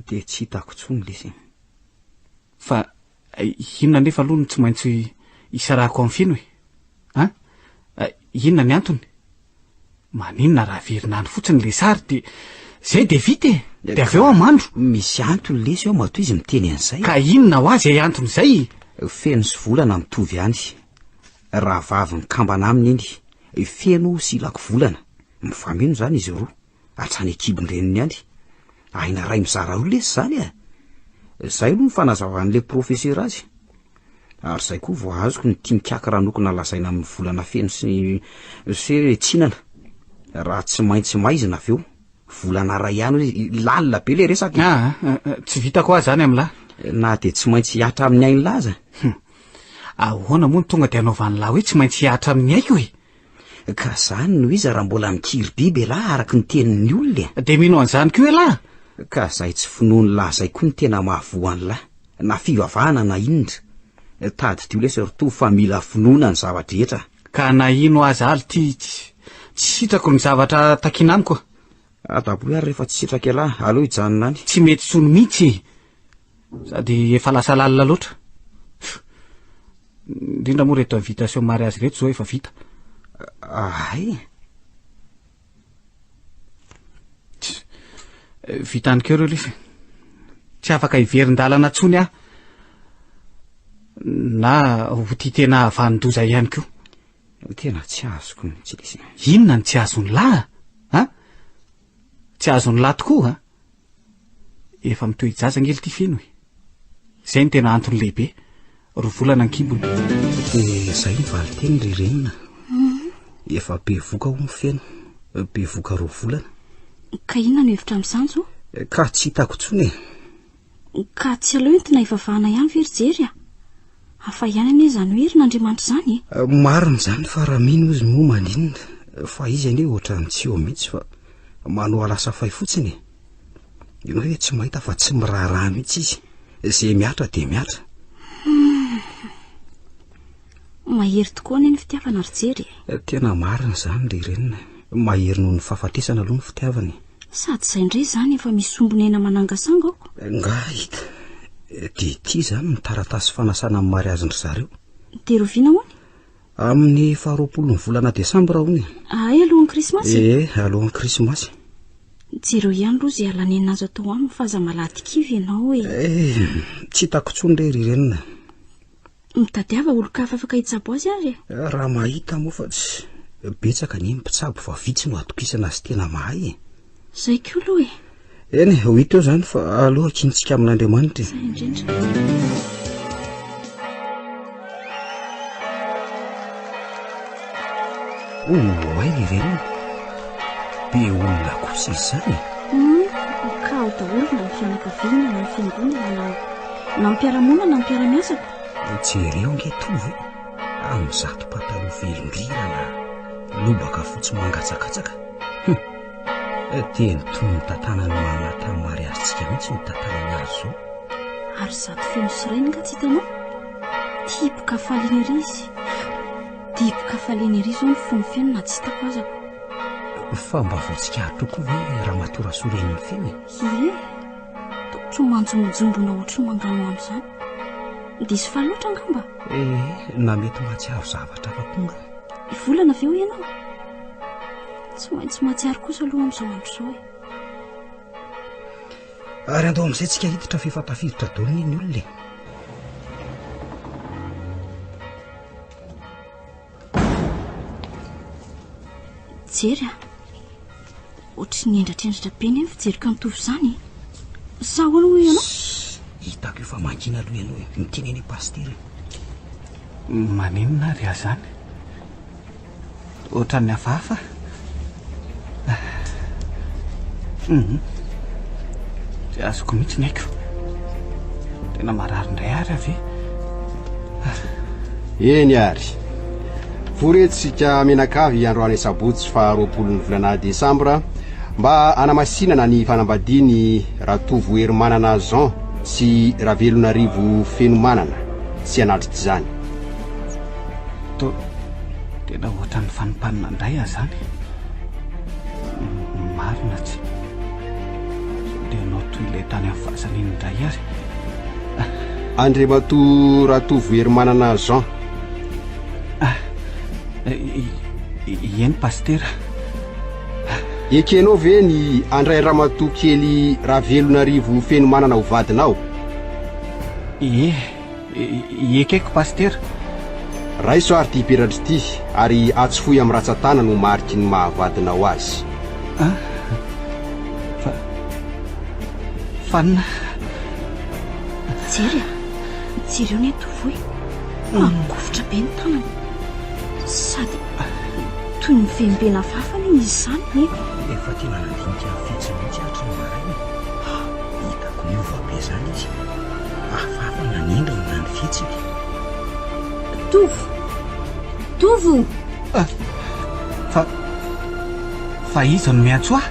S3: dia tsy hitako intsony lesy e.
S2: Fa inona anefa aloha no tsy maintsy hisarahako amin'i Feno e? An? Inona ny antony? Maninona raha averina any fotsiny le sary de zay de vita e! De avy eo aho mandro.
S3: Misy antony lesy ao matoa izy miteny an'izay.
S2: Ka inona ho azy izay antony izay?
S3: Feno sy Volana mitovy ihany. Rahavavy mikambana aminy iny. Feno sy ilako Volana. Mifameno izany izy roa. Hatrany an-kibon-dreniny ihany. Aina iray mizara roa lesy izany e! Izay aloha ny fanazavan'ilay profesera azy. Ary izay koa vao azoko ny tian'i Kaky Ranokona lazaina amin'ny volana feno sy sy hoe tsinana. Raha tsy maintsy maizina avy eo. Volana iray ihany hoe lalina be ilay resaka e.
S2: Aa, tsy vitako ahy izany amin'lah.
S3: Na dia tsy maintsy hihatra amin'ny ain'lah aza.
S2: Hum. Ahoana moa no tonga dia anaovan'lah hoe tsy maintsy hihatra amin'ny aiko e?
S3: Ka zany no iza raha mbola mikiry biby elah araky ny tenin'ny olona
S2: e. Dia mino an'izany koa elah?
S3: Ka zay tsy finoan'lah zay koa no tena mahavoa an'lah, na fivavahana na inona. Tadidio lesy ry Tovo fa mila finoana ny zava-drehetra.
S2: Ka na ino aza aly ty tsy sitrako ny zavatra takiana amiko.
S3: Adaboy ary rehefa tsy sitrak'ialahy, aleo hijanona any.
S2: Tsy mety intsony mihitsy e! Sady efa lasa lalina loatra. Indrindra moa reto invitation mariage reto zao efa vita.
S3: Ahay.
S2: Vita any keo reo lesy. Tsy afaka hiverin-dalana intsony aho. Na ho tia tena havanon-doza ihany koa.
S3: Tena tsy azoko mihitsy lesy.
S2: Inona no tsy azon'ny lahy a? Tsy azon'ny lahy tokoa a? Efa mitohi-jaza ange ity feno e. Izay no tena antony lehibe. Roa volana an-kibony.
S3: Dia izay ny valin-teny ry renina. Efa bevoka hono feno. Bevoka roa volana.
S4: Ka inona no hevitra amin'izany zo?
S3: Ka tsy hitako intsony e.
S4: Ka tsy aleo entina hivavahana ihany ve ry Jery a? Hafa ihany anie izany hoe herin'Andriamanitra izany
S3: e. Marina izany fa raha mino izy moa maninona? Fa izy anie ohatran'ny tsy eo mihitsy fa manao alasa fay fotsiny e. Ianao ve tsy mahita fa tsy miraharaha mihitsy izy. Izay mihatra dia mihatra.
S4: Mahery tokoa anie ny fitiavana ry Jery
S3: e. Tena marina izany ry Renina. Mahery noho ny fahafatesana aloha ny fitiavana e.
S4: Sady izay indray izany efa misy sombin'aina manangasanga ao.
S3: Nga hita. Dia ity izany ny taratasy fanasana amin'ny mariazin-dry zareo.
S4: Dia roviana hono?
S3: Amin'ny faharoapolon'ny volana desambra hono e.
S4: Ay, alohan'ny krismasy?
S3: Ee, alohan'ny krismasy.
S4: Jereo ihany aloha izay halanenina azo atao aminy fa aza malady kivy ianao e.
S3: Eh, tsy hitako intsony re ry renina.
S4: Mitadiava olon-kafa afaka hitsabo azy ary e.
S3: Raha mahita moa fa tsy betsaka anie ny mpitsabo fa vitsy no atokisana sy tena mahay e.
S4: Zay koa aloha e.
S3: Eny e, ho hita eo izany fa aleo ankinitsika amin'Andriamanitra e.
S4: Zay indrindra.
S3: Oay ry reniny, be olona kosa izy izany e.
S4: Hum, ka ao daholo na ny fianakaviana na ny fiangonana na na ny mpiara-monina na ny mpiara-miasa ko.
S3: Jereo ange Tovo e, amin'izato pataloha velon-drirana, lobaka fotsy mangatsakatsaka. Hum, dia ny toy ny tantanan'i Mama tamin'ny mariazintsika mihitsy no tantanany azy izao.
S4: Ary izato feno sy rainy nga tsy hitanao? Dibo-kafaliana ery izy. Dibo-kafaliana ery izao ny fony feno na tsy hitako aza ko.
S3: Fa mba voatsikaritra koa ve Ramatoa Rasoa renin'i Feno e?
S4: Ie, toa manjombonjombona ohatry ny manganohano izany. Diso faly loatra angamba?
S3: Ee, na mety mahatsiaro zavatra hafa koa nga.
S4: Hivolana ve hoy ianao? Tsy maintsy mahatsiaro kosa aloha amin'izao andro izao e.
S3: Ary andao amin'izay tsika hiditra fa efa tafiditra daholo anie ny olona e.
S4: Jery a! Ohatry ny hendratrhendratra be anie ny fijeriko an'i Tovo izany e! Sa ahoana hoy ianao?
S3: Sss! Hitako io fa mangina aloha ianao e! Miteny anie Pasitera e!
S2: Maninona ary aho izany? Ohatran'ny hafahafa. Hum. Tsy azoko mihitsy ny aiko. Tena marary indray ary aho ve?
S10: Eny ary. Vory eto isika mianakavy androany asabotsy faha roapolon'ny volana desambra mba hanamasinana ny fanambadian'i Ratovoherimanana Jean sy Ravelonarivo Fenomanana tsy hanatrika izany.
S2: Toa tena ohatran'ny fanimpanina indray aho izany. Marina tsy. Sao dia hanao toy ilay tany amin'ny fasana iny indray ary.
S10: Andriamatoa Ratovoherimanana Jean.
S2: Ah, eny Pasitera.
S10: Ekenao ve ny handray Ramatoa kely Ravelonarivo Fenomanana ho vadinao?
S2: Ie. Ekeko Pasitera.
S10: Raiso ary ity peratra ity ary atsofohy amin'ny ratsan-tanana ho mariky ny maha vadinao azy.
S2: Ah, fa, fanina.
S4: Jery a, jereo anie Tovo e, mangovitra be ny tanany. Sady toy ny mivembena hafahafa anie izy izany e.
S3: Efa tena nandinika ny fihetsiny mihitsy aho hatry ny maraina e. Hitako niova be izany izy. Hafahafa na ny endriny na ny fihetsiny.
S4: Tovo! Tovo!
S2: Ah! Fa iza no miantso ahy?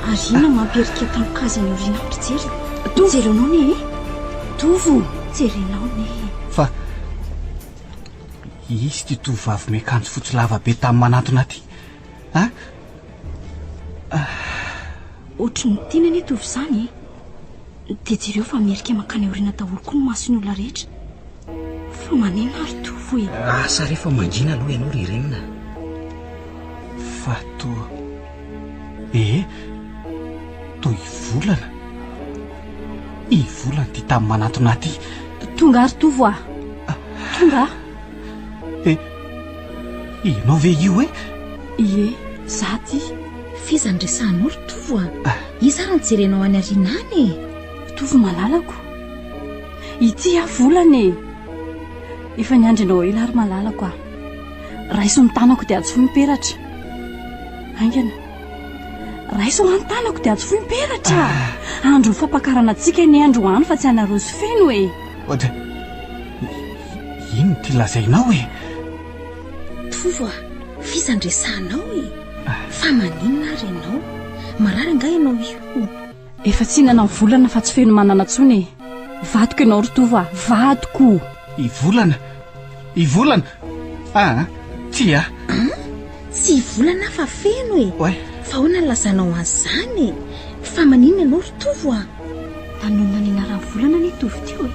S4: Ary inona mampiherika tampoka azy any aoriana any ry Jery? Tovo! Jerenao anie e! Tovo! Jerenao anie e!
S2: Fa izy ity tovovavy miakanjo fotsy lava be tamin'ny manantona aty. A?
S4: Ohatry ny tiana anie Tovo izany e! Dia jereo fa miherika mankany aoriana daholo koa ny mason'ny olona rehetra. Fa manina ary Tovo e?
S3: Asa re fa mangina aloha ianao ry Renina.
S2: Fa toa. Ee, toa i Volana. I Volana ity tany manantona ahy ity.
S11: Tonga ary Tovo a! Tonga a!
S2: E, ianao ve io e?
S11: Ie, za ty.
S5: F'iza no resahanao ry Tovo a? Iza ary no jerenao any aoriana any e?
S11: Tovo malalako. Ity aho Volana e! Efa niandry anao ela ary malalako a! Raiso ny tanako dia atsofoy ny peratra. Haingana. Raiso ny tanako dia atsofoy ny peratra. Ah. Andro fampakarana antsika anie androany fa tsy anareo sy feno e.
S2: Ohatra, inona ity lazainao e?
S5: Tovo a, f'iza no resahanao e? Fa maninona ary ianao? Marary angaha ianao io?
S11: Efa tsy hinana ny volana fa tsy feno manana intsony e. Vadiko ianao ry Tovo a, vadiko!
S2: I Volana! I Volana! Aa, tsia!
S5: An? Tsy i Volana fa feno e!
S2: Oay!
S5: Fa ahoana ny lazanao an'izany e? Fa maninona ianao ry Tovo a?
S4: Nanonona ny anaran'i Volana anie Tovo teo e!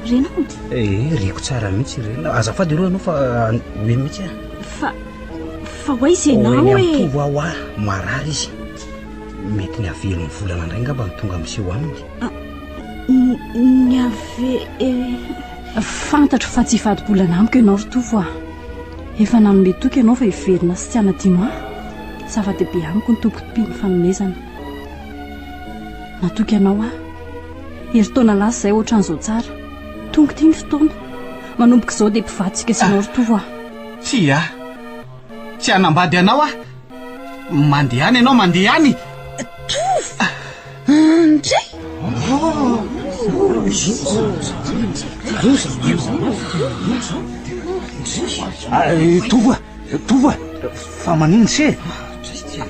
S4: Renao?
S3: Ee, reko tsara mihitsy Rena. Azafady aloha ianao fa ho eny mihitsy aho.
S11: Fa, fa ho aiza ianao e?
S3: Ho eny amin'i Tovo aho hoa, marary izy. Mety ny havelon'ny volana indray angamba no tonga miseho aminy.
S4: Ny ave.
S11: Fantatro fa tsy hivadi-bolana amiko ianao ry Tovo a! Efa nanome toky ianao fa hiverina sy tsy hanadino ahy. Zava-dehibe amiko ny tompon-tompian'ny fanomezana. Natoky anao aho. Herintaona lasa izay ohatran'izao tsara. Tonga ity ny fotoana. Manomboka izao dia mpivady isika sy ianao ry Tovo a!
S2: Tsia! Tsy hanambady anao aho! Mandehana ianao, mandehana e!
S5: Tovo! Andray!
S6: Tovo a! Tovo a! Fa maninona se e?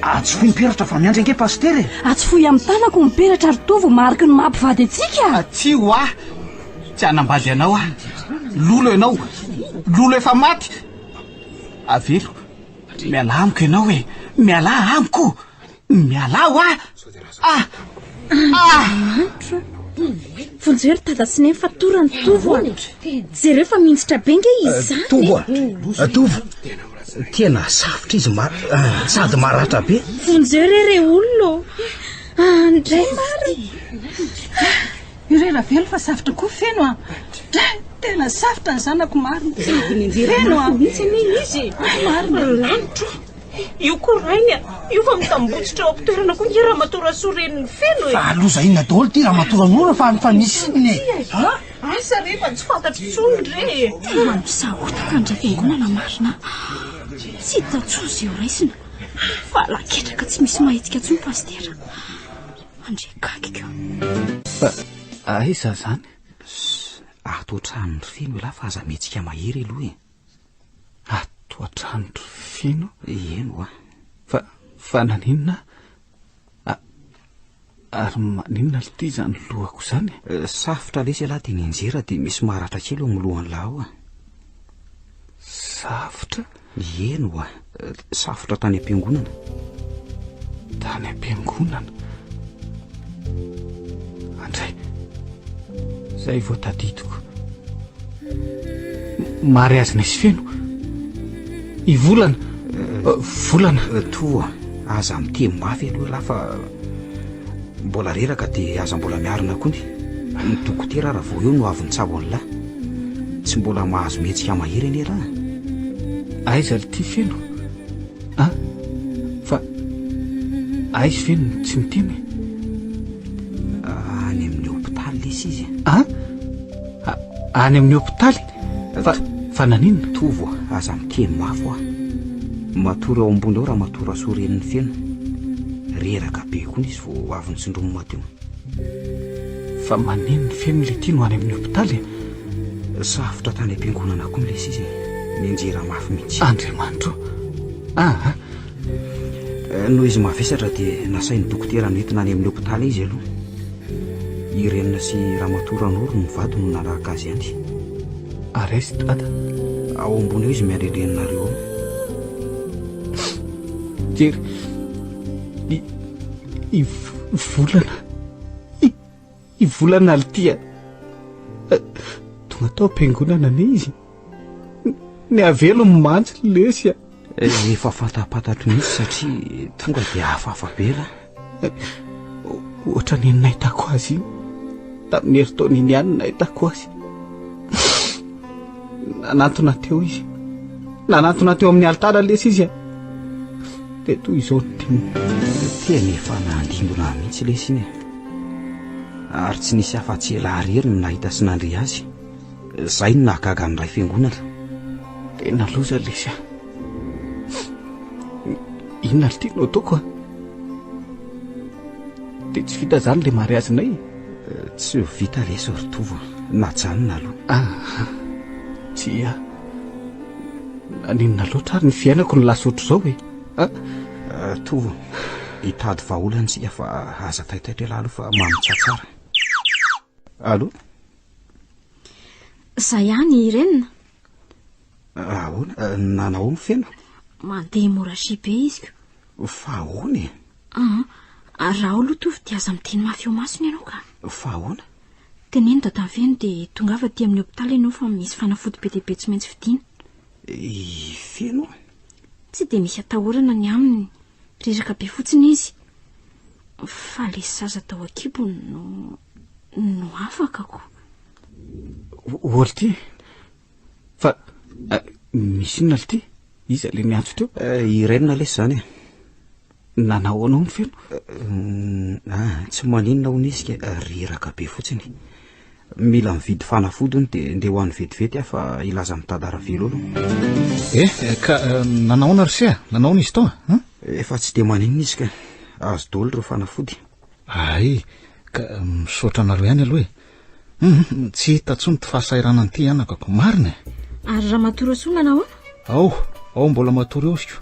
S6: Atsofohy ny peratra fa miandry ange pasitera e!
S11: Atsofohy amin'ny tanako ny peratra ry Tovo, mariky ny maha mpivady antsika!
S2: Tsia ho ahy! Tsy hanambady anao aho! Lolo ianao! Lolo efa maty! Avelo! Mialà amiko ianao e! Mialà amiko! Mialà hoa! Ah!
S5: Ah! Andriamanitro! Vonjeo ry dada sy neny fa torany Tovo a! Jereo fa mihinjitra be nge izy izany e!
S3: Tovo a! Tovo! Tena safotra izy mar... sady maratra be!
S5: Vonjeo re re olona ô! Andray marina!
S12: Io re Ravelo fa safotra koa feno a! Tena safotra ny zanako marina. Feno a!
S13: Mihitsy anie izy e!
S12: Marina.
S13: Lanitro. Io koa rainy a! Io fa mitambotsitra ao am-pitoerana koa nge Ramatoa Rasoa renin'i Feno e!
S6: Fa loza inona daholo ity Ramatoa Ranoro fa fa misy inona e? A?
S13: Asa re fa tsy fantatro intsony re e!
S4: Tena misahotaka ny ray fiangonana marina a! Tsy hita intsony izay ho raisina fa laketraka tsy misy mahetsika intsony Pasitera. Andry gagiko.
S2: Fa aiza zany?
S3: Ssss, ato an-tranon'i Feno elah fa aza mihetsika mahery aloha e.
S2: Ato an-tranon-dry Feno?
S3: Eny hoa.
S2: Fa, fa naninona? A, ary maninona lty izany lohako izany
S3: e? Safotra lesy elah dia nianjera dia misy maratra kely eo amin'ny lohan'lah ao a.
S2: Safotra?
S3: Eny oa, safotra tany am-piangonana.
S2: Tany am-piangonana? Andray, zay vao tadidiko. Mariazinay sy Feno. I Volana. Volana.
S3: Toa, aza miteny mafy aloha ialahy fa Mbola reraka dia aza mbola miarina kony. Ny dokotera raha vao eo no avy nitsabo an'lah. Tsy mbola mahazo mihetsika mahery anie lah.
S2: Aiza lty Feno a? Fa aiza Feno no tsy miteny e?
S3: Any amin'ny hopitaly lesy izy e.
S2: A? Any amin'ny hopitaly? Fa, fa naninona?
S3: Tovo a, aza miteny mafy hoa. Matory ao ambony ao ramatoa Rasoa renin'i Feno. Reraka be koa izy vao avy nitsindromina teo.
S2: Fa maninona Feno letia no any amin'ny hopitaly e?
S3: Safotra tany am-piangonana koa lesy izy e. Nianjera mafy mihitsy.
S2: Andriamanitro o! Aa!
S3: Noho izy mavesatra dia nasain'ny dokotera nentina any amin'ny hopitaly izy aloha. I Renina sy Ramatoa Ranoro mivady no nanaraka azy any.
S2: Ary aiza i Dada?
S3: Ao ambony ao izy miandry an-dreninareo ao.
S2: Jery, i, i Volana, i, i Volana Altia. Tonga tao am-piangonana anie izy. Ny avelony mantsy lesy a.
S3: Efa fantapantatro mihitsy satria tonga dia hafahafa be lah.
S2: Ohatran'ny iny nahitako azy iny. Tamin'ny herintaona iny ihany no nahitako azy. Nanantona teo izy. Nanantona teo amin'ny alitara lesy izy a. Dia toy izao ny teniny.
S3: Tena efa nandindona mihitsy lesy iny e. Ary tsy nisy afa-tsy elah irery no nahita sy nandre azy. Zay no nahagaga ny ray fiangonana.
S2: Tena loza lesy a. Inona ry ty no ataoko a? Dia tsy vita zany le mariazinay?
S3: Tsy ho vita lesy ry Tovo a. Najanona aloha.
S2: Ah, tsia. Naninona loatra ary ny fiainako no lasa ohatr'izao e?
S3: Ah? Tovo, hitady vahaolana isika fa aza taitaitra ialahy aloha fa mamintsatsara. Allô?
S4: Za ihany i Irène.
S3: Ahoana? Nanao ahoana Feno?
S4: Mandeha hémorragie be izy
S3: ko. Fa ahoana e?
S4: Ah, raha ao aloha Tovo dia aza miteny mafy eo masony ianao ka.
S3: Fa ahoana?
S4: Teneno dadan'i Feno dia tongava aty amin'ny hopitaly ianao fa misy fanafody be dia be tsy maintsy vidiana.
S3: I Feno?
S4: Tsy dia misy atahorana ny aminy, reraka be fotsiny izy. Fa le zaza tao an-kibony no no afaka ko.
S2: Ory ty. Fa eh, misy inona ry ty? Iza le niantso teo?
S3: Eh, Irène lesy zany e.
S2: Nanahoana hono Feno?
S3: Eh, ah, tsy maninona hono izy ka reraka be fotsiny. Mila mividy fanafody hono dia ndeha ho any vetivety aho fa hilaza amin'i Dada Ravelo aloha.
S7: Eh, ka nanahoana ry se a? Nanahoana izy tao a?
S3: Efa tsy dia maninona izy ka. Azo daholo ireo fanafody.
S7: Hay, ka misaotra anareo ihany aloha e. Hum, tsy hita intsony ity fahasahiranana ity anakako, marina e.
S4: Ary Ramatoa Rasoa nanao ahoana?
S7: Ao, ao mbola matory eo izy ko.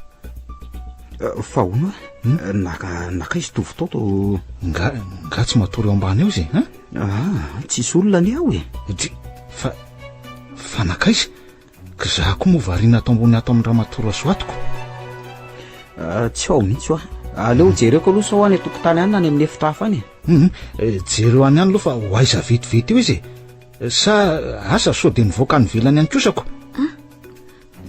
S3: Eh, fa hono a, naka, naka izy tovo tao to.
S7: Nga, nga tsy matory eo ambany eo izy, hein?
S3: Ah, tsisy olona anie ao e.
S7: Dry, fa, fa nankaiza? Ka za koa moa variana ato ambony ato amin'ny ramatoa Rasoatiko.
S3: Ah, tsy ao mihitsy hoa. Aleo jereko aloha sao any an-tokotany any na any amin'ny efitra hafa any e.
S7: Hum, eh, jereo any ihany aloha fa ho aiza vetivety eo izy e. Sa asa sao dia nivoaka any ivelany any kosa ko.
S4: Ah,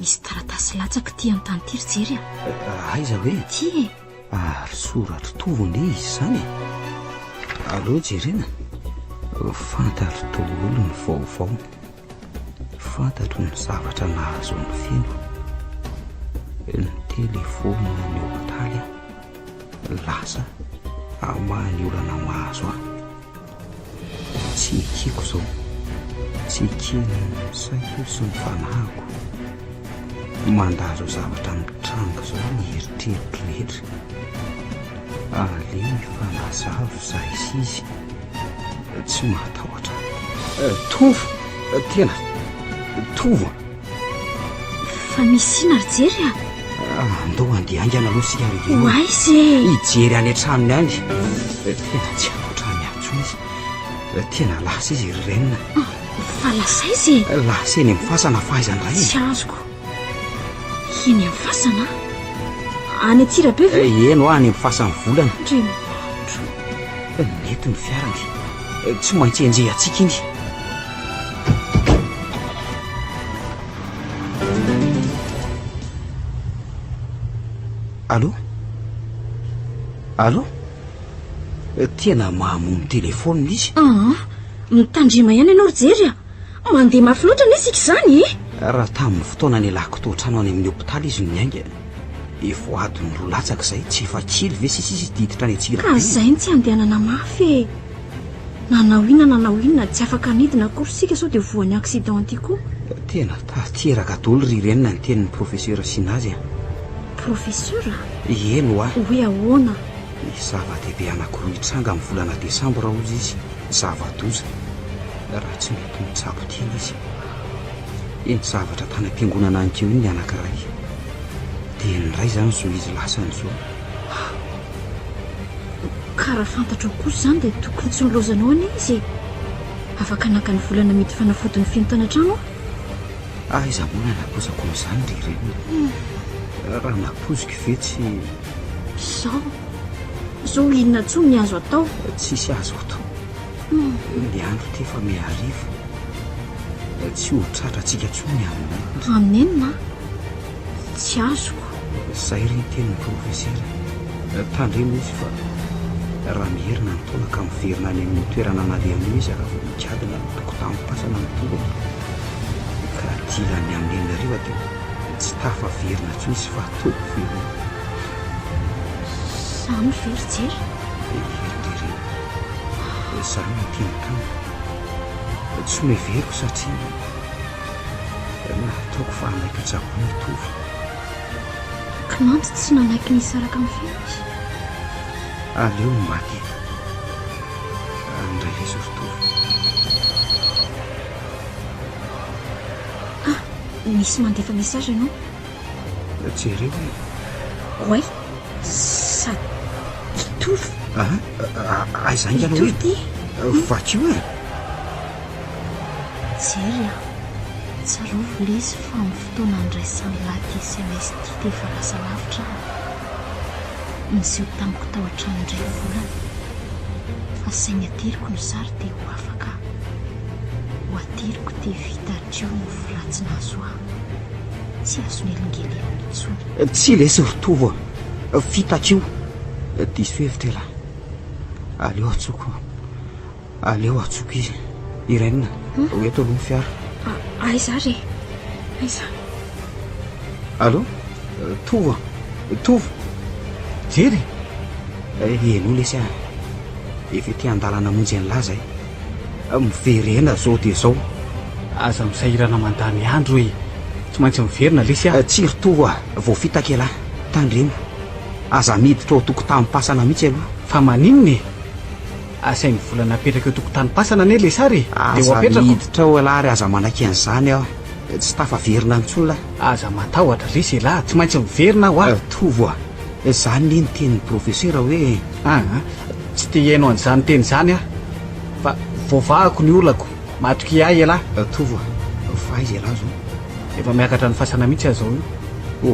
S4: misy taratasy latsaka ity an-tany ity ry Jery a.
S3: Eh, aiza hoe?
S4: Ity e.
S3: Ary soratro tovo nge izy izany e. Aleo jerena. Fantatro daholo ny vaovao. Fantatro ny zavatra nahazo an'i Feno. Nitelefaonina ny hopitaly aho. Lasa hamaha ny olana mahazo ahy. Tsy ekeko izao. Tsy eken'ny saiko sy ny fanahiko. Mandà izao zavatra mitranga izao ny eritreritro rehetra. Aleo hifanazava izahay sy izy. Tsy mahatahotra ahy. Tovo! Tena Tovo!
S4: Fa misy inona ry Jery a?
S3: Andao handeha haingana aloha isika ry Irene.
S4: Ho aiza e?
S3: Hijery any an-tranony any. Tena tsy ankoatra ny ahy intsony izy. Tena lasa izy ry Irene.
S4: Fa lasa aiza e?
S3: Lasa eny amin'ny fasana fa aiza indray e?
S4: Tsy azoko. Eny amin'ny fasana? Any Antsirabe ve?
S3: Eny hoa, any amin'ny fasan'ny volana.
S4: Andriamanitro.
S3: Nety ny fiarany. Tsy maintsy enjehantsika iny. Allô? Allô? Tena mamono telefaonina izy.
S4: Aa, mitandrema ihany ianao ry Jery a! Mandeha mafy loatra anie isika izany e!
S3: Raha tamin'ny fotoana nialako tao an-trano any amin'ny hopitaly izy no niainga, efa adiny roa latsaka izay, tsy efa kely ve sisa izy hiditra any Antsirabe?
S4: Ka izay no tsy andehanana mafy e! Nanao inona nanao inona, tsy afaka hanidina akory isika sao dia voan'ny accident ity koa.
S3: Tena tanteraka daholo ry Irène ny tenin'ny professeur Sinazy a!
S4: Professeur?
S3: Eny hoa!
S4: Hoe ahoana?
S3: Misy zava-dehibe anankiroa hitranga amin'ny volana desambra hozy izy, zava-doza, raha tsy mety mitsabo tena izy. Iny zavatra tany am-piangonana aninkeo iny ny anankiray. Dia ny iray izany izao izy lasany izao.
S4: Ka raha fantatrao kosa izany dia tokony tsy nilaozanao anie izy e! Afaka naka ny vola namidy fanafodin'ny feno tany an-trano aho.
S3: Aiza moa nanaposako an'izany ry Irène? Raha naposiko ve tsy.
S4: Izao. Izao inona intsony ny azo atao?
S3: Tsisy azo atao. Ny andro ity efa mihariva. Tsy ho tratrantsika intsony ny amin'ny enina.
S4: Amin'ny enina? Tsy azoko.
S3: Zay re ny tenin'ny profesera. Tandremo izy fa raha miherina ny taona ka miverina any amin'io toerana nalehany io izy raha vao migadona ny tokotanim-pasana ny tongony ka dilan'ny amin'ny 2000 dia tsy tafaverina intsony izy fa ataoko veloma.
S4: Zany ve ry Jery?
S3: Hery ry reny. Zany no teny tamiko. Tsy noheveriko satria. Nataoko fa hanaiky hotsaboina i Tovo.
S4: Kinanjo tsy nanaiky ny hisaraka amin'ny Feno izy.
S3: Aleo ho maty e. Indray lesy ry Tovo.
S4: Ah, misy mandefa message ianao.
S3: Jereo e.
S4: Oay, sady i Tovo.
S3: Ah, aiza haingana hoe?
S4: I Tovo ty.
S3: Vakio e.
S4: Jerry a! Tsarovy lesy fa amin'ny fotoana andraisan'lah ty sms ty dia efa lasa lavitra aho. Niseho tamiko tao an-trano indray volana. Asainy ateriko ny sary dia ho afaka aho. Ho ateriko dia vita hatreo ny nofy ratsy nahazo ahy. Tsy azo nelingelenina intsony.
S3: Tsia lesy ry Tovo a! Fitaka io! Diso hevitra elah. Aleo antsoiko. Aleo antsoiko izy. Irène, ho eto aloha ny fiara.
S4: Aiza ary e? Aiza?
S3: Allô? Tovo a! Tovo!
S2: Jery!
S3: Henoy lesy a! Efa ety an-dalana hamonjy an'lah zahay. Miverena zao dia zao.
S2: Aza misahirana mandany andro e! Tsy maintsy miverina lesy a!
S3: Tsia ry Tovo a! Voafitaka elah. Tandremo. Aza miditra ao an-tokotanim-pasana mihitsy aloha.
S2: Fa maninona e? Asain'ny vola napetraka eo tokotanim-pasana anie le sary e! Dia ho
S3: Aza
S2: apetrako.
S3: miditra ao elah ary aza manaiky an'izany aho. Tsy tafaverina intsony lah.
S2: Aza matahotra lesy elah, tsy maintsy miverina aho a!
S3: Tovo a! Izany anie ny tenin'ny profesera hoe.
S2: Aa! Tsy te hihaino an'izany teny izany aho. Fa voavahako ny olako. Matokia ahy elah.
S3: Tovo a! Fa aiza elah zao?
S2: Efa miakatra ny fasana mihitsy aho zao io.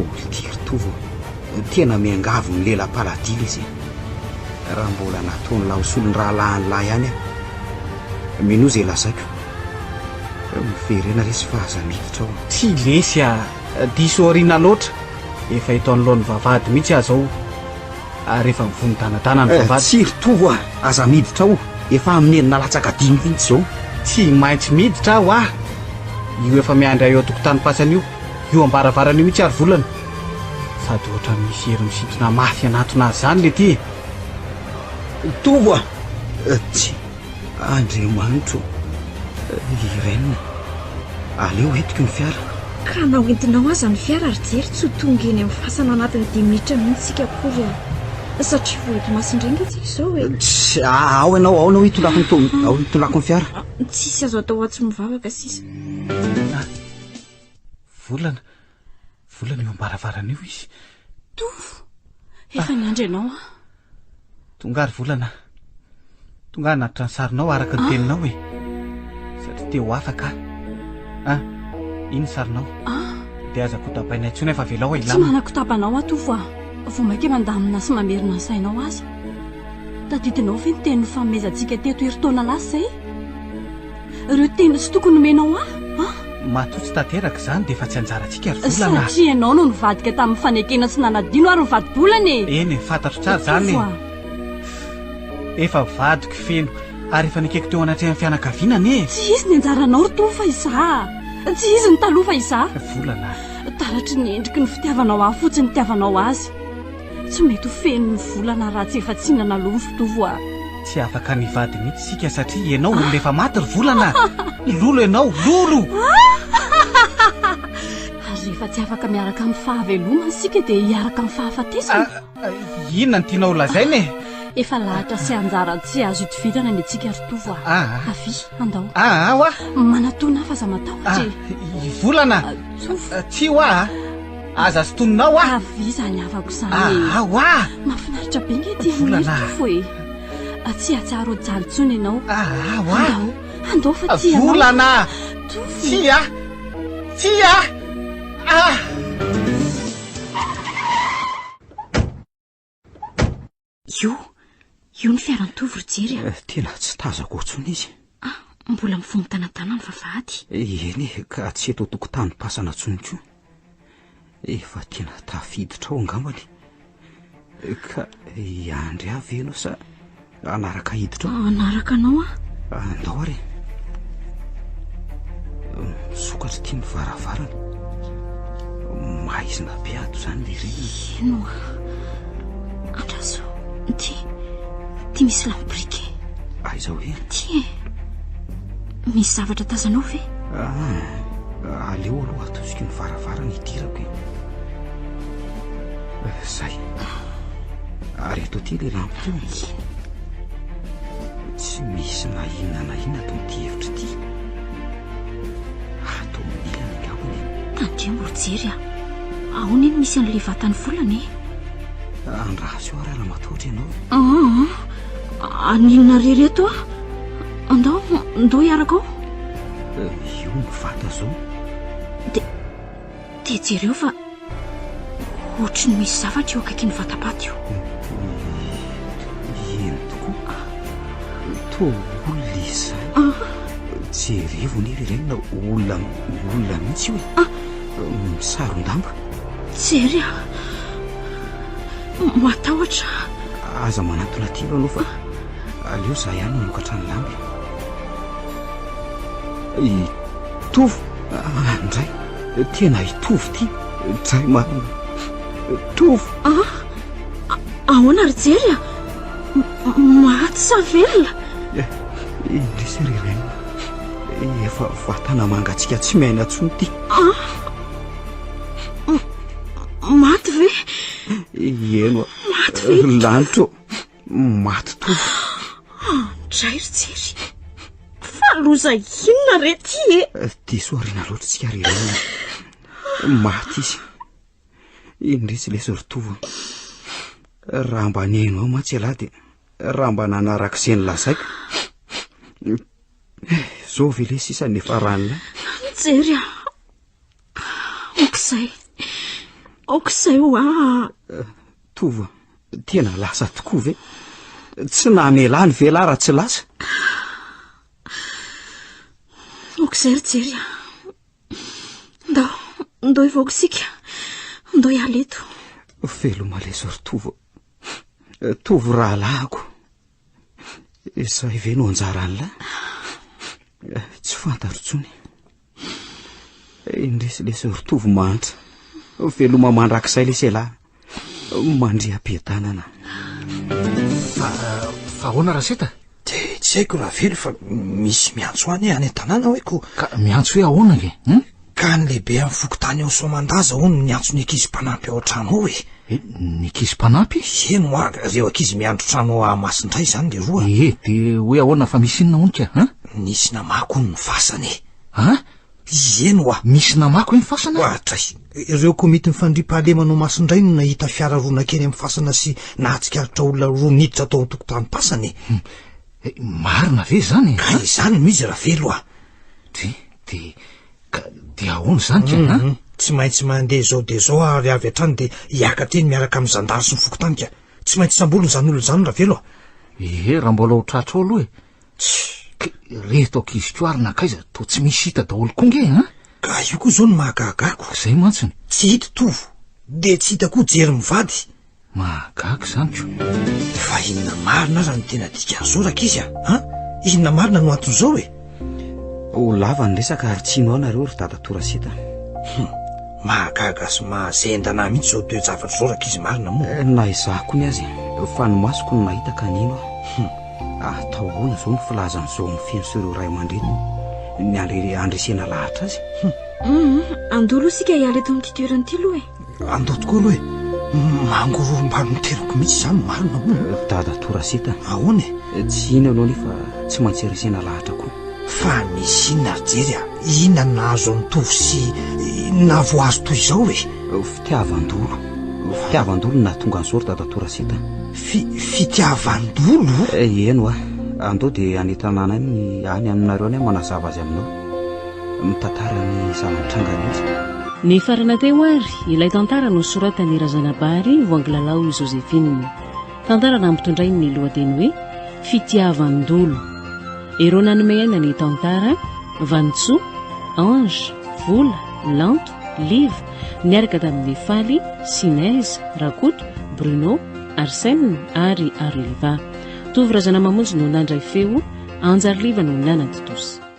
S3: Oh ry Tovo a! Tena miangavy ny lela-paladia lesy e! Raha mbola nataon'lah ho solon'ny rahalahin'lah ihany aho. Minoa izay lazaiko. Miverena lesy fa aza miditra ao.
S2: Tsia lesy a! Diso aoriana loatra. Efa eto anoloan'ny vavahady mihitsy aho izao. Ary efa mivonon-danadana ny vavahady.
S3: Tsia ry Tovo a! Aza miditra ao. Efa amin'ny enina latsaka dimy mihitsy izao.
S2: Tsy maintsy miditra aho a! Io efa miandry ahy eo an-tokotanim-pasana io. Io am-baravarana io mihitsy ary volana. Sady ohatran'ny misy hery misintona mafy hanatona azy izany le ty e!
S3: Tovo a! Tsia, Andriamanitro o! Irène, aleo entiko ny fiara.
S4: Ka na hoentinao aza ny fiara ry Jery tsy ho tonga eny amin'ny fasana anatin'ny dimy minitra mihitsy isika akory a! Satria vao eto Masindray ange tsika izao e!
S3: Tsia, ao ianao, ao ianao hitondrako ny to- ao hitondrako ny fiara.
S4: Tsisy azo atao atsy mivavaka sisa.
S2: Volana, Volana eo am-baravarana eo izy.
S11: Tovo, efa niandry anao aho.
S2: Tonga ary Volana. Tonga hanatitra ny sarinao araka ny teninao e. Satria te ho afaka aho. Ah, iny ny sarinao.
S11: Ah.
S2: Dia aza kotabaina intsony fa avelao
S11: Tsy
S2: hilamina.
S11: manakotaba anao aho Tovo ah. Vao mainka mandamina sy mamerina ny sainao aza. Tadidinao ve ny teny nifanomezantsika teto herintaona lasa izay? Ireo teny tsy tokony nomenao ahy, an?
S2: Matoa tsy tanteraka izany dia efa tsy anjarantsika ry Volana a!
S11: Satria ianao no nivadika tamin'ny fanekena sy nanadino ary nivadi-bolana e!
S2: Eny e, fantatro tsara izany e! Efa vadiko i Feno ary efa nekeko teo anatrehan'ny fianakaviana anie e!
S11: Tsy izy ny anjaranao ry Tovo fa izaho! Tsy izy ny taloha fa izaho!
S2: Volana a!
S11: Taratry ny endriky ny fitiavanao ahy fotsiny ny itiavanao azy. Tsy mety ho feno ny volana raha tsy efa tsy nanaloa ny fitovo a.
S2: Tsy afaka ny hivady mihitsy isika satria ianao olona efa maty ry volana a! Lolo ianao, lolo!
S11: Ary rehefa tsy afaka miaraka amin'ny fahavelomana isika dia hiaraka amin'ny fahafatesana?
S2: Inona no tianao holazaina e?
S11: Efa lahatra sy anjara tsy azo itovizana ny antsika ry Tovo a! Avia, andao.
S2: Aa hoa!
S11: Manatona ahy fa aza matahotra e!
S2: I Volana!
S11: Tovo!
S2: Tsia hoa! Aza sintoninao aho.
S11: Avia izany havako izany e.
S2: Ah, oa!
S11: Mahafinaritra be nge ity
S2: Volana.
S11: Tovo e. Ah, Tsy hahatsiaro ho jaly intsony ianao.
S2: Ah, oa!
S11: Andao, andao fa tia anao.
S2: Volana!
S11: Tovo.
S2: Tsia! Tsia! Ah!
S4: Io, io ny fiaran'i Tovo ry Jery a.
S3: Eh, tena tsy tazako intsony izy.
S4: Ah, mbola mifoha mitanantana ny vavahady.
S3: Eny e, ka tsy eto an-tokotanim-pasana intsony koa. Efa tena tafiditra ao angambany. Ka hiandry ahy ve ianao sa hanaraka hiditra ao?
S4: Hanaraka anao aho.
S3: Andao ary e. Misokatra ity ny varavarana. Maizina be ato izany le rindrina.
S4: Eny oa. Andraso. Ity. Ity misy lampibrika e.
S3: Aiza hoe?
S4: Ity e. Misy zavatra tazanao ve?
S3: Ah, aleo aloha atosiko ny varavarana hidirako e. Zay. Ary eto aty le lampy teo. Tsy misy na inona na inona ato amin'ity efitra ity. Ato amin'ny ilany angambany e.
S4: Tandremo ry Jery a. Ahoana iny misy an'ilay vatan'ny volana e?
S3: Andraso eo ary raha matahotra ianao.
S4: Ah, aninona re reto a? Andao, andao hiaraka ao.
S3: Io ny vata zao.
S4: Dia, dia jereo fa Ohatry ny misy zavatra eo akaikin'ny vatapaty io.
S3: Eny tokoa. Toa olona izy izany.
S4: Ah.
S3: Jerevo anie ry renina, olona, olona mihitsy io e.
S4: Ah.
S3: Misaron-damba.
S4: Jery ah. Matahotra.
S3: Aza manatona aty aloha fa aleo za ihany manokatra ny lamba. I Tovo, ah, ndray. Tena hitovy ity dray marina. Tovo.
S4: Ah, ahoana ry Jery a? Maty sa velona?
S3: Indrisy ry Reine. Efa vatana mangatsiaka tsy miaina intsony ity.
S4: Ah, maty ve?
S3: Eny oa.
S4: Maty ve?
S3: Ry lanitra ô. Maty tovo.
S4: Andray ry Jery. Fa loza inona re ty e?
S3: Eh, diso aoriana loatra tsika ry Reine. Maty izy. Indrisy lesy ry Tovo. Raha mba nihaino aho mantsy ialahy dia raha mba nanaraka izay nolazaiko. Eh, zao ve lesy sisa ny efa ranona?
S4: Jery a. Aok'izay. Aok'izay hoa.
S3: Eh, Tovo, tena lasa tokoa ve? Tsy namela ny ve lahy raha tsy lasa?
S4: Aok'izay ry Jery a. Ndao, ndao hivoaka isika. Ndao hiala eto.
S3: Veloma lesy ry Tovo. Tovo rahalahiko. Izay ve no anjaran'lahy? Tsy fantatro intsony. Indrisy lesy ry Tovo mahantra. Veloma mandrakizay lesy ialahy. Mandria am-piadanana.
S7: Fa, fa ahoana Raseta?
S6: Dia tsy haiko Ravelo fa misy miantso any any an-tanàna hoe ko.
S7: Ka miantso hoe ahoana ange? Hum?
S6: Ka ny lehibe amin'ny fokontany ao Soamandaza hono no niantso ny ankizy mpanampy ao an-trano ao e.
S7: Eh, ny ankizy mpanampy?
S6: Eny hoa, ireo ankizy miandry trano ao Ahamasindray izany leroa.
S7: Ie, dia hoe ahoana fa misy inona hono ka, hein?
S6: Nisy namaky hono ny fasana e.
S7: Hein?
S6: Eny hoa.
S7: Nisy namaky hoe ny fasana?
S6: Ohatray. Ireo komitin'ny fandriampahalemana ao Masindray no nahita fiara roa nankeny amin'ny fasana sy nahatsikaritra olona roa niditra tao an-tokotanim-pasana e.
S7: Hum. Eh, marina ve izany e?
S6: Ka izany no izy Ravelo a.
S7: Dia, dia, ka dia ahoana izany ka, hein?
S6: Mhm. Tsy maintsy mandeha izao dia izao aho ary avy hatrany dia hiakatra eny miaraka amin'ny zandary sy ny fokontany ka. Tsy maintsy samborina izany olona izany Ravelo a.
S7: Ie, raha mbola ho tratra ao aloha e. Tsia, reto ankizy koa ary nankaiza toa tsy misy hita daholo koa nge an!
S6: Ka io koa izao no mahagaga ahy ko.
S7: Izay mantsiny.
S6: Tsy hita Tovo, dia tsy hita koa Jery mivady.
S7: Mahagaga izany ko.
S6: Fa inona marina aza no tena dikan'izao rankizy a? An? Inona marina no anton'izao e?
S3: Ho lava ny resaka ary tsy hino ahy nareo ry dadatoa Raseta.
S6: Hum, mahagaga sy mahazendana ahy mihitsy izao toe-javatra izao rankizy marina moa.
S3: Eh, na izaho koa ny azy, fa ny masoko no nahita ka nino aho.
S6: Hum.
S3: Atao ahoana izao ny filazan'izao amin'ny feno sy ireo ray aman-dreniny ny andre- handresena lahatra azy?
S6: Hum.
S4: Hum, andao aloha isika hiala eto amin'ity toerana ity aloha e.
S6: Andao tokoa aloha e. Mangorohoro-mbalo ny tenako mihitsy izany marina moa.
S3: Dadatoa Raseta.
S6: Ahoana e?
S3: Tsy inona ianao nefa tsy maintsy resena lahatra koa.
S6: Fa misy inona ry Jery a? Inona no nahazo an'i Tovo sy nahavoazo toy izao e?
S3: Fitiavan-dolo. Fitiavan-dolo no nahatonga an'izao ry dadatoa Raseta.
S6: Fi, fitiavan-dolo?
S3: Eny hoa. Andao dia any an-tanàna any, any aminareo any aho manazava azy aminao. Mitantara ny zava-nitranga mihitsy.
S1: Nifarana teo ary ilay tantara nosoratan'i Razanabary Voangilalao Joséphine. Tantara nampitondrainy ny lohateny hoe Fitiavan-dolo. Ireo nanome aina ny tantara, Vanintsoa, Ange, Vola, Lanto, Liva, niaraka tamin'i Faly, Sinèse, Rakoto, Bruno, Arsène ary Aroliva. Tovo Razanamamonjy no nandray feo, Anjariliva no nanatontosa.